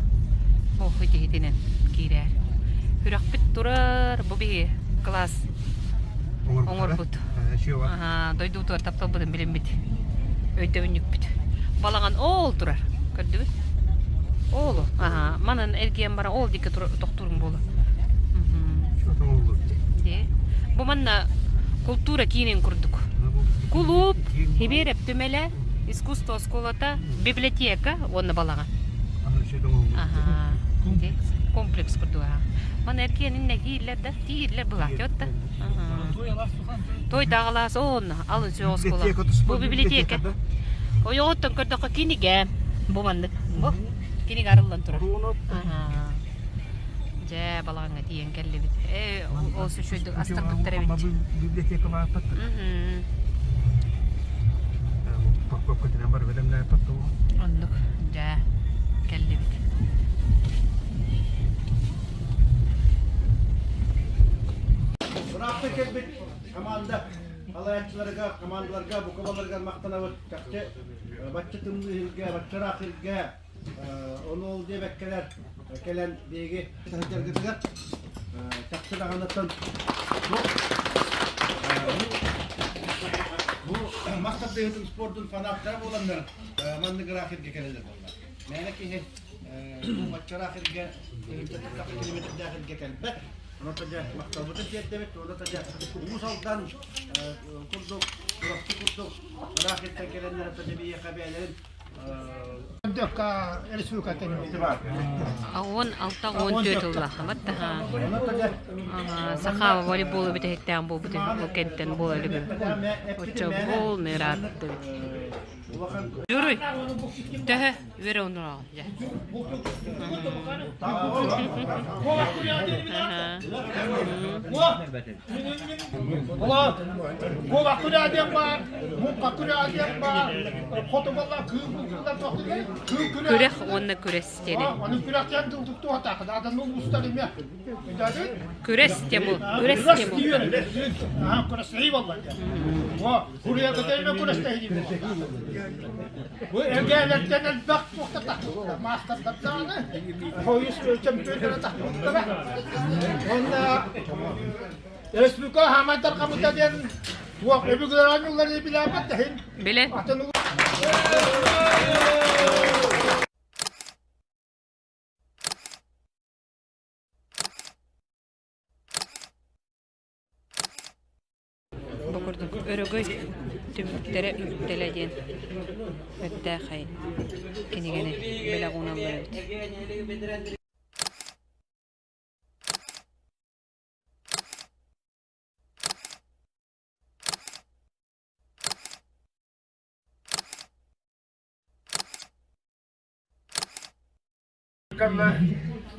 Ох, ити итинэн киирээр. Күрэхпит турар, бу биһи кылаас оҥорбут. Аха, дойдубутугар тапталбытын билиммит, өйдөбүнньүкпүт. Балаҕан оол турар, көрдүгүт? Оолу, аха, манан эргийэн баран оол диэки тохтуурум буолуо. Бу манна култуура киинин курдук. Кулууп, Хибиэрэп түмэлэ, искусство оскуолата, библиотека уонна балаҕан. Аха, комплекс курдук аха. Мана эргиэнин нэһииллэр да, тиирлэр былаатыот да. Той даҕалаас оонно алын сүөх оскуола. Бу библиотека. Ойоҕоттон көрдөххө кинигэ. Бу маннык. Бу кинигэ арыллан турар. Аха. Дьэ, балаҕаҥҥа тиийэн кэллибит. Ээ, ол үчүгэйдик астарбыттар эбит. Библиотека бааппат. Оннук, дьэ, кэллибит. Ыраахтан кэлбит команда салайааччыларыгар, командаларга, бука махтанабыт. Чахчы бачча тымныы иһиргэ, бачча ыраах сиргэ Ону ол диэбэккэлэр кэлэн биһиги сылдьаргытыгар чахчы даҕаныттан бу мас тардыһыытын спордун фанаттара буоланнар маннык ыраах сиргэ кэлэллэр буолла. Мээнэ киһи бу баччараах сиргэ километрдаах сиргэ кэлбэт. Онон дьэ махталбытын тиэрдэбит, онон дьэ Уус Алдан курдук, Чурапчы курдук ыраах сиртэн кэлэннэр дьэ биһиэхэ бэйэлэрин 16-14 ыллахабат Саха волейболу бүтэһиктээн буолбут ол кэнтэн буола илигин. Оччо буол ныраатты бит. Юрий, төһө үөрэ онураҕын дьэ. Күрэх уонна күрэс диэни. Күрэс тему, күрэс тему. Бу эргээлэртэн элбэх туохта маастардардааны хойус чөмпүйүннэрэ тахпыттара. Уонна республика хаамайдар хабыта диэн туох өбүгэлэр оонньууллар билээбэт да иһин. Билэ. Атын Бу курдук Өрөгөй түмүктэрэ үктэлэ диэн бэртээхэй кинигэни бэлэх ууналлар эбит.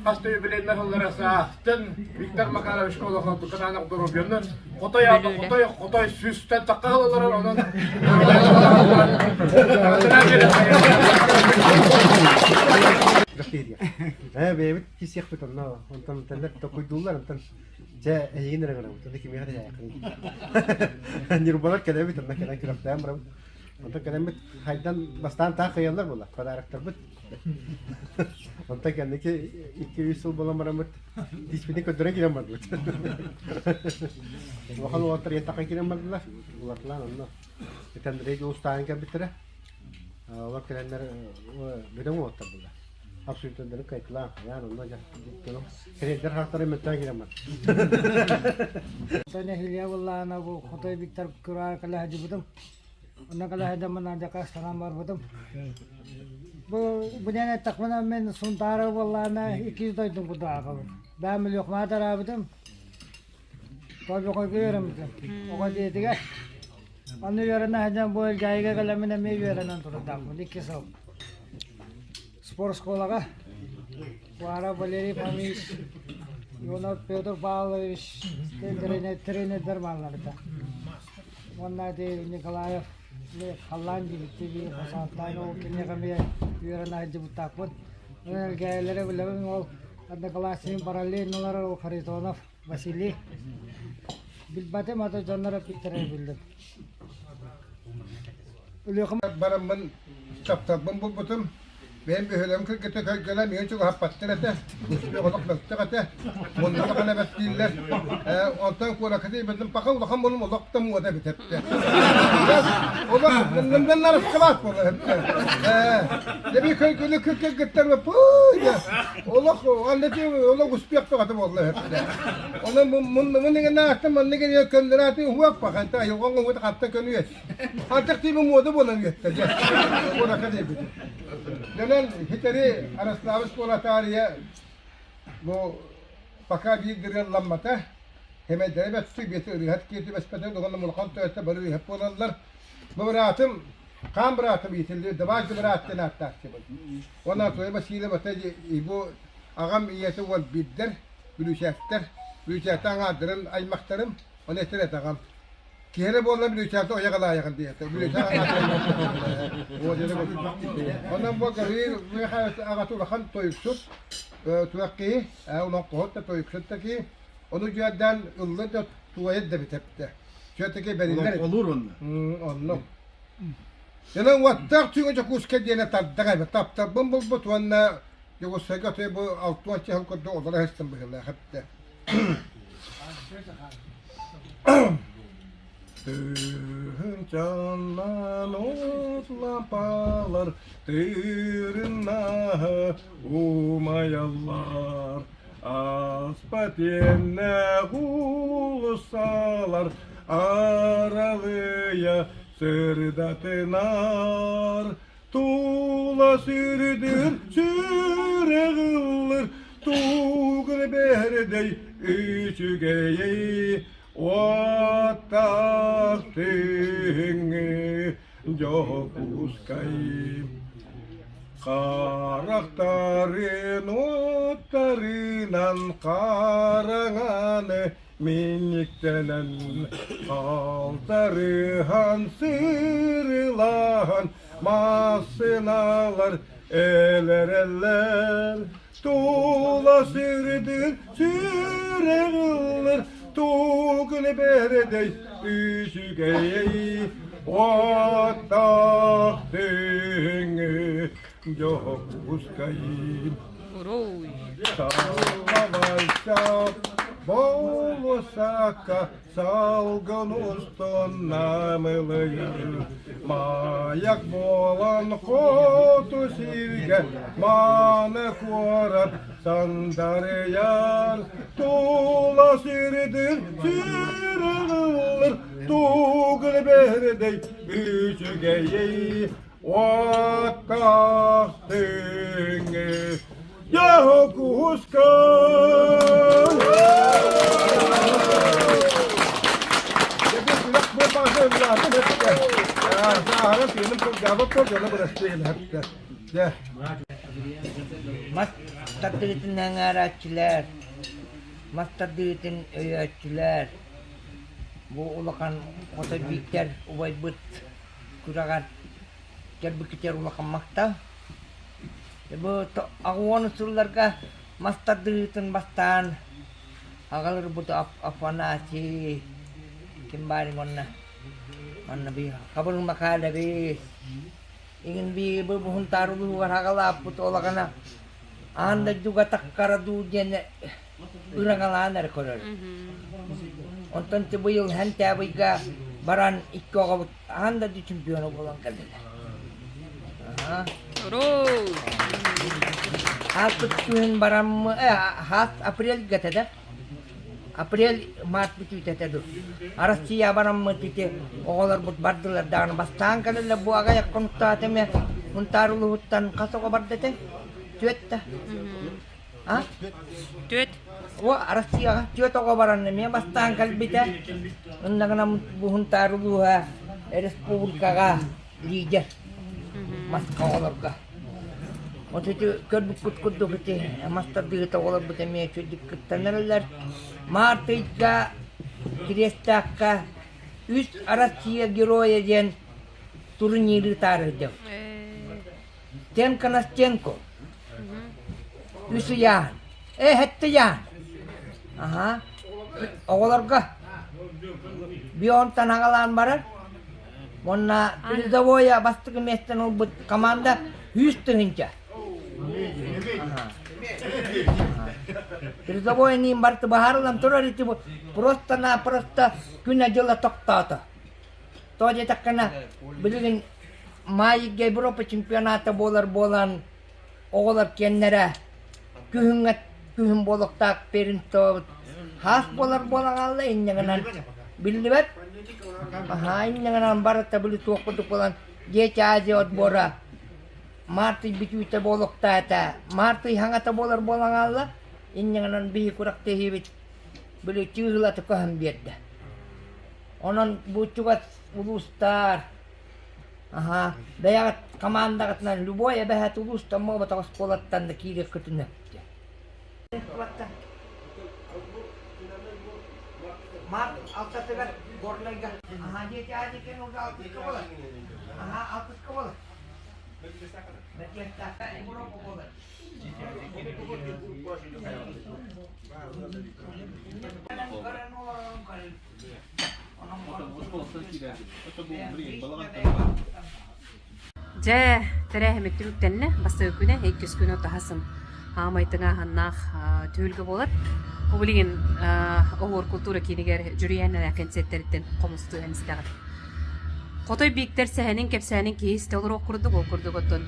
Хас да юбилейнай сыллара саастын Виктор Макарович олохонту кытаанах доруобуйаны хотой аата хотой хотой сүүстэн тахха ылалар онон Ээ бэйэбит кисиэхпит онно онтон тэллэр токуйдууллар онтон дьэ эйигин эрэ гынабыт онно кимиэхэ да дьаайаххын Ньурбалар кэлэбит онно кэлэн күрэхтээн барабыт онтон кэлэммит хайдан бастаан таах кыайаллар буолла подароктарбыт Онтон кэнники 2-3 сыл буолан бараммыт тииспитин көрдөрөн киирэн бардыбыт. Улахан уолаттар ийэн киирэн бардылар. Улатлаан онно Андрей Дьулустаан кэлбиттэрэ. Олор кэлэннэр бөдөҥ уолаттар буолла. Абсолютнары кайтылаан, хайаан онно кэлэрдэр хаахтары мөлтөөн киирэн бар. Нэһилиэ буоллаҕына бу Хотой Виктор Кураев кэлэ сылдьыбытым. Онно кэлэһэдэммин алдьархай барбытым. Бу бу диэн эттэхпинэ мин Сунтаара буоллаҕына иккис дойдум курдук аахабын. Бэйэм Өлүөхүмэҕэ тараабытым. Тобоҕойго үөрэммитим. Оҕо дьиэтигэр. Онно үөрэнэ сылдьан бу Элгээйигэ кэлэммин эмиэ үөрэнэн турардаахпын икки сыл. Спорт школаҕа Уара Валерий Фомич. Ионов Петр Павлович тренердэр бааллар этэ. Уонна ити Николаев халлаан диэбиттии хосааттаан ол киниэхэ эмиэ үөрэн сылдьыбыттаахпыт. Элгээйилэри билэбин ол одноклассник параллельнолар ол Харитонов Василий. Билбэтим ата дьоннор эппиттэрэ биллим. Бараммын тапталбын булбутум. Бэйэм бөһүөлэгим кыргыта көлгөлө миигин чугаһаппаттар этэ, олох мөлтөх этэ, мунна даҕаны эбэт дииллэр. Онтон куоракка тиийбитим пока улахан буолум олох да муода эбит эптэ. Олох нарыскалаах буолар эптэ. Дебий көлгөлө кыргыттар пуй олох аннати олох успех бөҕөтө буолла эптэ. Онон муннумун иҥэн аахтым маннык иҥэн көннөрөөтү уһуох бахан айылҕаҥ уһута хатта көнүөс. Антах тиибэ муода буолан үөттэ дьэ. Куоракка диэбит. Дьонон хитэри Араславыс буолатаарыйа бу пока биир дырыалламмата. Хэмэйдэрэ бэттик биэти ырыһат киэти бэспэтэ уонна мулахан төһөттө бары ырыһат буолаллар. Бу быраатым хаан быраатым иитиллибит Дабаажды быраат диэн ааттаахчыбын. Уонна Анатолий Васильев ата бу аҕам ийэтэ уол биирдэр, Бүлүүчээктэр, Бүлүүчээктэр аҥаардарын аймахтарым, оны этэр этэ аҕам. Киһи эрэ буолла Бүлүүчээхтэ ойох ылаайаҕын диэтэ. Бүлүүчээх Онон бу Гаврил Михайлович аҕата улахан тойуксут, туох киһи, олоҥхоһут да тойуксут да киһи. Ону дьүөрдээн ылла да туойар да бүтэптэ. Все-таки бэриллэр. Олоҥхолуур онно. Онно. Дьонон уоттаах түүҥҥэ Дьокуускай диэни тардах эбит. Таптарбын булбут уонна Дьокуускайга той бу 60 чаһыл курдук олоро сыстым быһыылаах эбитэ. Тыһыынчаннан от лампалар тыырыннаһа умайаллар Ааспат иэннээх уулуссалар аралыйа сырдатынар Тула сүрдүр сүрэх ыллыр тугун бэрдэй үчүгэйэй уоттаах түһүҥҥү Дьокуускай Харахтарын уоттарынан хараҥаны Минниктэнэн халтарыһан сырылаһан массыыналар элэрэллэр тула сырдыр сүрэх ыллыр тугун бэрэдэй үчүгэй уоттаах түҥҥү Дьокуускай Уруй! Болусака салгын устун намылыйар Маяк буолан хоту сиргэ мааны куорат сандарыйар Тула сирдир сирилир тугун бэрдэй үчүгэйэй Уоттаах түҥҥү Дьокуускай! Мас тардыытын аҥаарааччылар, мас тардыытын өйөөччүлэр, бу улахан Хотой Бииктэр убайбыт күрэҕэр кэлбиккитигэр улахан махтал. Бу 80 сылларга мас тардыһыытын бастаан аҕаларбыт Афанасий ким баарый уонна манна би Хабырыл Михайлович игин би бу Һунтаар улууһугар аҕалааппыт олаҕына аан дойдуга таккара дуу диэн ыраҥалаан эрэ көрөр. Онтон быйыл Хэнтээбыйга баран икки оҕобут аан дойду чемпиона буолан кэллилэр. Ааспыт күһүн баран хаас апрельга этэ да апрель март бүтүүтэ этэ дуу Россия бараммыт ити оҕолорбут бардылар даҕаны бастаан кэлэллэр бу аҕыйах хонуктаах эмэ Мунтаар улууһуттан хас оҕо барда этэй түөрт да А? Түөрт. О, Россияҕа түөрт оҕо баран эмиэ бастаан кэлбитэ. Онногына бу Һунтаар улууһа республикаҕа лидер Москва оҕолорго. Вот ити көрбүккүт курдук ити мас тардыыта оҕолорбут эмиэ үчүгдүк кыттан эрэллэр. Март ыйга Кириэстээххэ үс Россия Геройа диэн турниры ыытаарыдым. Стенка на стенку. Үс ыйааһын. Э, хэттэ ыйааһын. Аха. Оҕолорго Бионтан аҕалаан барар. Уонна призовое бастакы миэстэни ылбыт команда 100 тыһыынча. Призовой иниин барыта быһаарыллан турар ити просто-напросто күнэ-дьыла тохтоото. Тоҕо диэтэххинэ, билигин Маайга Европа чемпионата буолар буолан, оҕолор киэннэрэ күһүҥҥэ күһүн буолуохтаах первенствобут хаас буолар буолан хаалла инньэ гынан биллибэт. Аһаа инньэ гынан барыта били туох курдук буолан Дети Азии отбора март ый бүтүүтэ буолуохтаата. Март ый хаҥата буолар буолан хаалла. Инньэ гынан биһи күрэхтэһиибит били чыыһылата көһөн биэрдэ. Онон бу чугас улуустар аһаа бэйэҕит командаҕытынан любой эбэһээт улуустан буолбатах оскуолаттан да киириэххитин сөп Март алтатыгар Горнайга аһаа диэки аа диэки алтыска буолар. Аһаа алтыска буолар. Бэтиэхтээххэ Европа буолар. Дьэ, тэрээһиммит түмүктэннэ. Бастакы күнэ, иккис күнэ таһасым хаамай тыҥааһыннаах түһүлгэ буолар. Бу билигин Оһуор култуура киинигэр Дьүрүйээн кэнсиэртэриттэн хомустуу истэҕит. Хотой Бииктэр сэһэнин кэпсээнин киһи истэ олоруох курдук, ол курдук оттон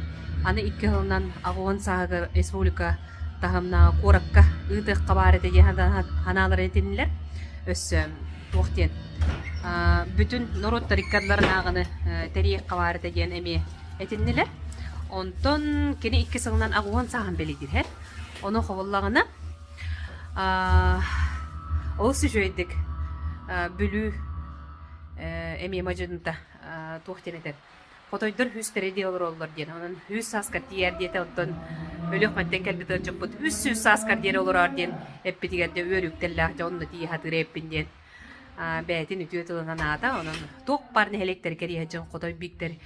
аны икки сылынан аҕыһын сааһыгар республика таһымнааҕы куоракка ыытыахха баар этэ диэн санааларын этиннилэр. Өссө туох диэн бүтүн норуоттар иккардыларынааҕыны тэрийиэххэ баар этэ диэн эмиэ этиннилэр. Онтон кини икки сылынан аҕыһын сааһын бэлиэтиһэр. Ону хобуллаҕына олус үчүгэйдик Бүлүү эмиэ мадьынта туох диэн этэр хотойдор үстэрэ дии олороллор диэн онон үс сааскар тиийэр диэтэ оттон Өлүөхмэттэн кэлбит ыалдьыппыт 300 сааскар диэри олороор диэн эппитигэр дьэ үөрүүктэллээх дьэ онно тиийэ сатыыр эппин диэн бэйэтин үтүө тылынан аата онон туох баар нэһилиэктэри кэрийэ дьон хотой бииктэр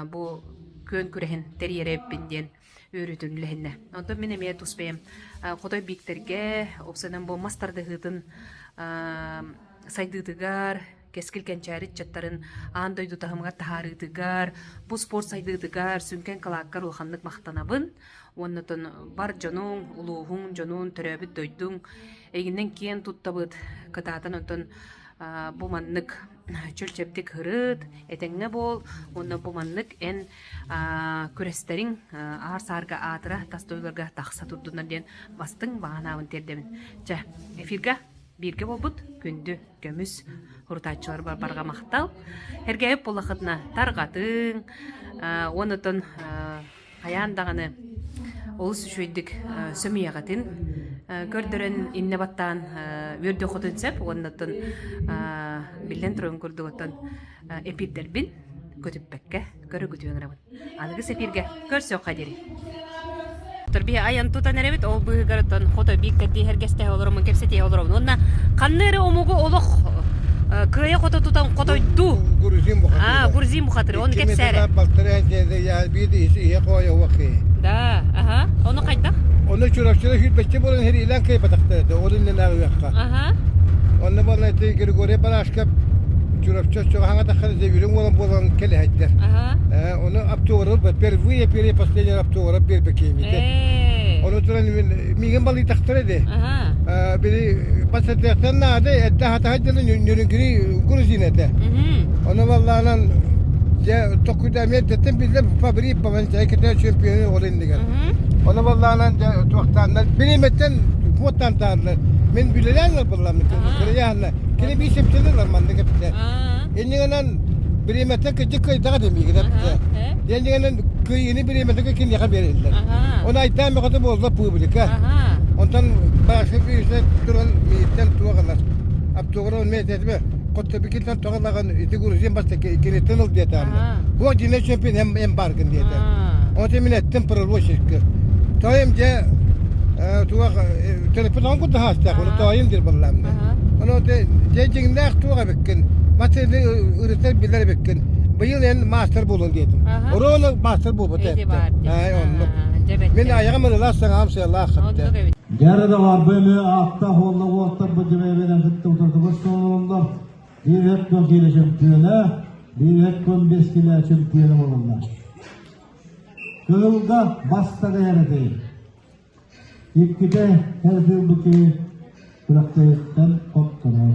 бу күөн күрэһин тэрийэрэ эппин диэн үөрүүтүн үлэһиннэ. Онтон мин эмиэ тус бэйэм Хотой Бииктэргэ, уопсайынан бу мас тардыһыытын сайдыытыгар, кэскил кэнчээри ыччаттарын аан дойду таһымыгар таһаарыытыгар, бу спорт сайдыытыгар сүҥкэн кылааккар улаханнык махтанабын. Уонна оттон бар дьонуҥ, улууһуҥ дьонун, төрөөбүт дойдуҥ эйигинэн киэн туттабыт, кытаатан онтон бу маннык чөл-чэбдик һырыт, этэҥҥэ буол уонна бу маннык эн күрэстэриҥ аар-саарга аатыра тас дойдуларга тахса турдуннар диэн бастыҥ баҕанаабын тиэрдэбин. Чэ, эфиргэ бииргэ буолбут күндү көмүс урутааччыларбар барҕа махтал. Эргээбит буоллаххытына тарҕатыҥ, уонна оттон хайаан даҕаны олус үчүгэйдик сөмүйэҕитин көрдөрөн иннэ баттаан үөрдүөххүтүн сөп уонна оттон биллэн турарын курдук оттон эпиирдэрбин көтүппэккэ көрө-күтүө ыҥырабын. Аныгыс эпииргэ көрсүөххэ диэри. Биһи айан тутан эрэбит, ол быыһыгар оттон хото бииктэрдии эргэстэһэ олороммун кэпсэтиһэ олоробун. Уонна ханна эрэ омугу олох кыайа-хото тутан хотойдуу. Грузин бухатыра. А, грузин бухатыра, оны кэпсээрэ. Да, ага. Ону хайдах? Оны Чурапчыда сүүрбэччэ буолан иһэр кыайбатахтар этэ, ол иннинээҕи үөххэ. Ага. Онно буолан ити Григорий Барашков Чурапчы оччоҕо хаҥатаххына дьэ үрүҥ уолан буолан кэлэһэйдэр. Ону оптограф впервые первый последний оптограф биэрбэкиэмите. Ону туран миигин балыйтахтара ди. Били басатыахтан наада эрдэ хатаһа дьылы нөрүҥкүри грузин этэ. Ону баллаанан дьэ токкуйда эмиэ биллэр фабрик балан чай кэтэ чемпионы ол иннигэр. Ону баллаанан дьэ туохтааннар бириметтен куоттан тааллар. Мен билэлээн балламмыт. Кырыйаанна Кини биир сөптөлөр маннык эппитэ. Иннигэнэн бириэмэттэн кырдьык кыайдаҕа диэн миигин эппитэ. Иннигэнэн кыайыыны бириэмэтин киниэхэ биэрэллэр. Оны айтаан бөҕөтө буолла публика. Онтон баашка күйүсэ туран мииттэн туох ылар. Аптогра он мететме хоттобикиттен тоҕо лаган ити грузин баста киниттен ыл диэтэ. Бу дьине чемпион эм эм баргын диэтэ. Онон мин эттим пророчески. Тоойум дьэ туох төлөппүт оҥон курдук хаастаах, ону тоойум диир буоллаам. Ону дьэ дьиҥнээх туох эбиккин, массыына ырытар билэр эбиккин. Быйыл эн маастар буолуон диэтим. Оруолу маастар буолбут этэ. Оннук. Мин айаҕым ырылаах саҥаҕым сыалаах хатта. Дьэ доҕор, бу эмиэ ааттаах уолла уолаттар бу дьэбэйбинэн кытта утарытыбыт суоллар. Биир өттүн киилэ чөмпүйүөнэ, биир өттүн бэс киилэ чөмпүйүөнэ буолаллар. Кыһылга бастакы эрэтэй. Иккитэ һэрдилбит киһи күрэхтэһииттэн хотторор.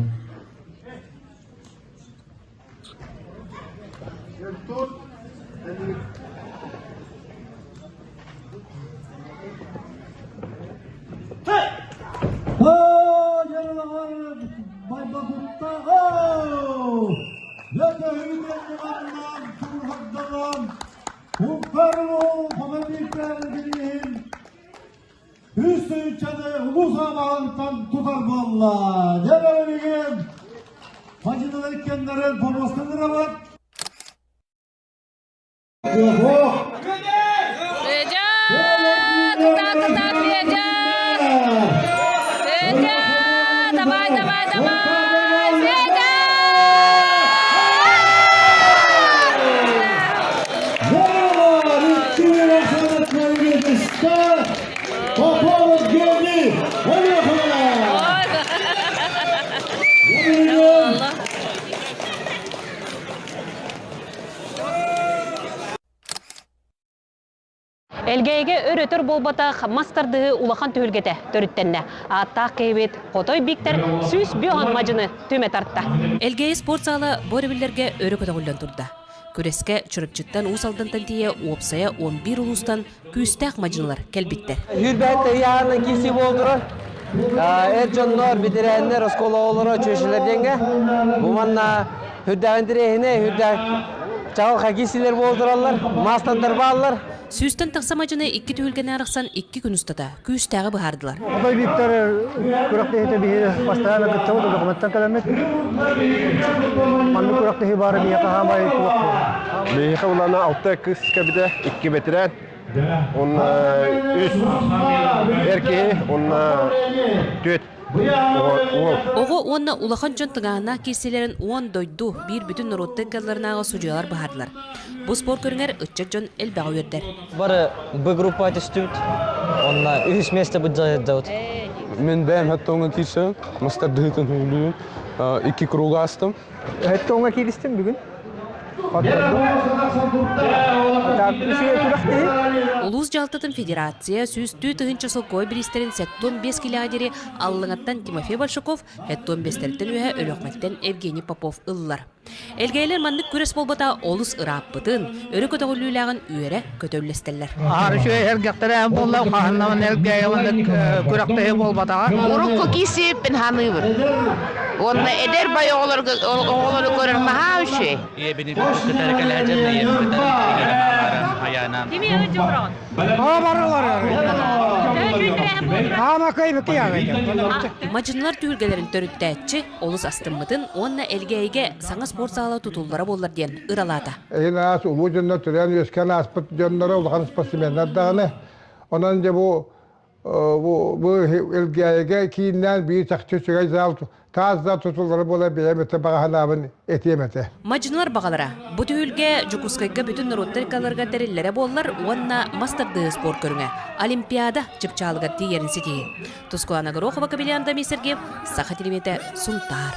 Үс тыһыынчаны улуус аабаһыттан тутар буолла. Дьэ бэригин мадьыналар иккиэннэрин помостан ырабыт. Федя! Кытаат, кытаат, Федя! Федя! Давай, давай, давай! Федя! Попов Георгий Элгээйигэ өр-өтөр буолбатах мас тардыһыы улахан түһүлгэтэ төрүттэннэ. Ааттаах киһибит Хотой Бииктэр 105 мадьыны түмэ тарта. Элгээйи спорт саала бу өрөбүллэргэ өрө көтөҕүллэн турда. Күрэскэ Чурапчыттан Уус Алдантан тиийэ уопсайа 11 улуустан күүстээх мадьынылар кэлбиттэр. Хүрбэт ыйааһынан киирсии буола турар. Эр дьоннор, бэтэрээннэр, оскуола оҕолоро чүөчэлэр диэҥҥэ. Бу манна үрдээх интэриэһинэй, үрдээх чаҕылхай киирсиилэр буола тураллар, маастардар бааллар. Сүүстэн тахса мадьыны икки түһүлгэни арахсан икки күн устата күүстээҕи быһаардылар. Хотой Виктор күрэхтэһиитэ биһиги бастаан кыттабыт документан кэлэммит. Маннык күрэхтэһии баара биһиэхэ хаамай туох Биһиэхэ улаана алта кыс кэбитэ, икки бэтэрээн, уонна үс эр киһи, уонна түөрт уол. Оҕо уонна улахан дьон тыҥааһыннаах киирсиилэрин уон дойду биир бүтүн норуоттар кыалларынааҕы судьуйалар быһаардылар. Бу спорт көрүҥэр ыччат дьон элбэҕи үөрдэр. Бары Б группа түстүбүт. Онно үһүс место быдьайдабыт. Мин бэйэм хэттоҥҥа киирсэбин, мастардыһыытын сөбүлүүбүн. Икки круг аастым. Хэттоҥҥа кииристим бүгүн. Улуус дьаһалтатын федерация сүүстүү тыһыынча солкуобай бириистэрин 75 килэҕэ диэри Аллыҥаттан Тимофей Большаков, 75-тэриттэн үөһэ Өлүөхүмэттэн Евгений Попов ыллар. Элгээйилэр маннык күрэс буолбата олус ырааппытын, өрө көтөҕүллүүлээҕин үөрэ көтө үллэстэллэр. Аһар үчүгэй эргэхтэрэ буолла, хаһаннаман элгээйи маннык күрэхтэһии буолбатаҕа. Урукку киисиппин ханыыбын. Уонна эдэр бай оҕолорго оҕолору көрөр наһаа үчүгэй. Ийэбини кытары кэлээдьэн, ийэбин кытары айаанан. Кими ыдьуроҕун? Мадьынылар түһүлгэлэрин төрүттээччи олус астыммытын уонна Элгээйигэ саҥа спорт саала тутуллара буоллар диэн ыралаата. Эһин аас улуу дьоннор төрөөн үөскээн ааспыт дьонноро улахан спортсменнар даҕаны. Онон дьэ бу бу бу Элгээйигэ кииннээн биир чахчы үчүгэй зал таас зал тутуллара буола бэйэм өттө баҕа этиэм этэ. Мадьынылар баҕалара бу түһүлгэ Дьокуускайга бүтүн норуоттар ыккаларыгар тэриллэрэ буоллар уонна мас тардыһыы спорт көрүҥэ Олимпиада чыпчаалыгар тиийэрин ситиһии. Тускулаана Горохова, Кабельян Дамир Сергеев, Саха телевидениетэ, Сунтаар.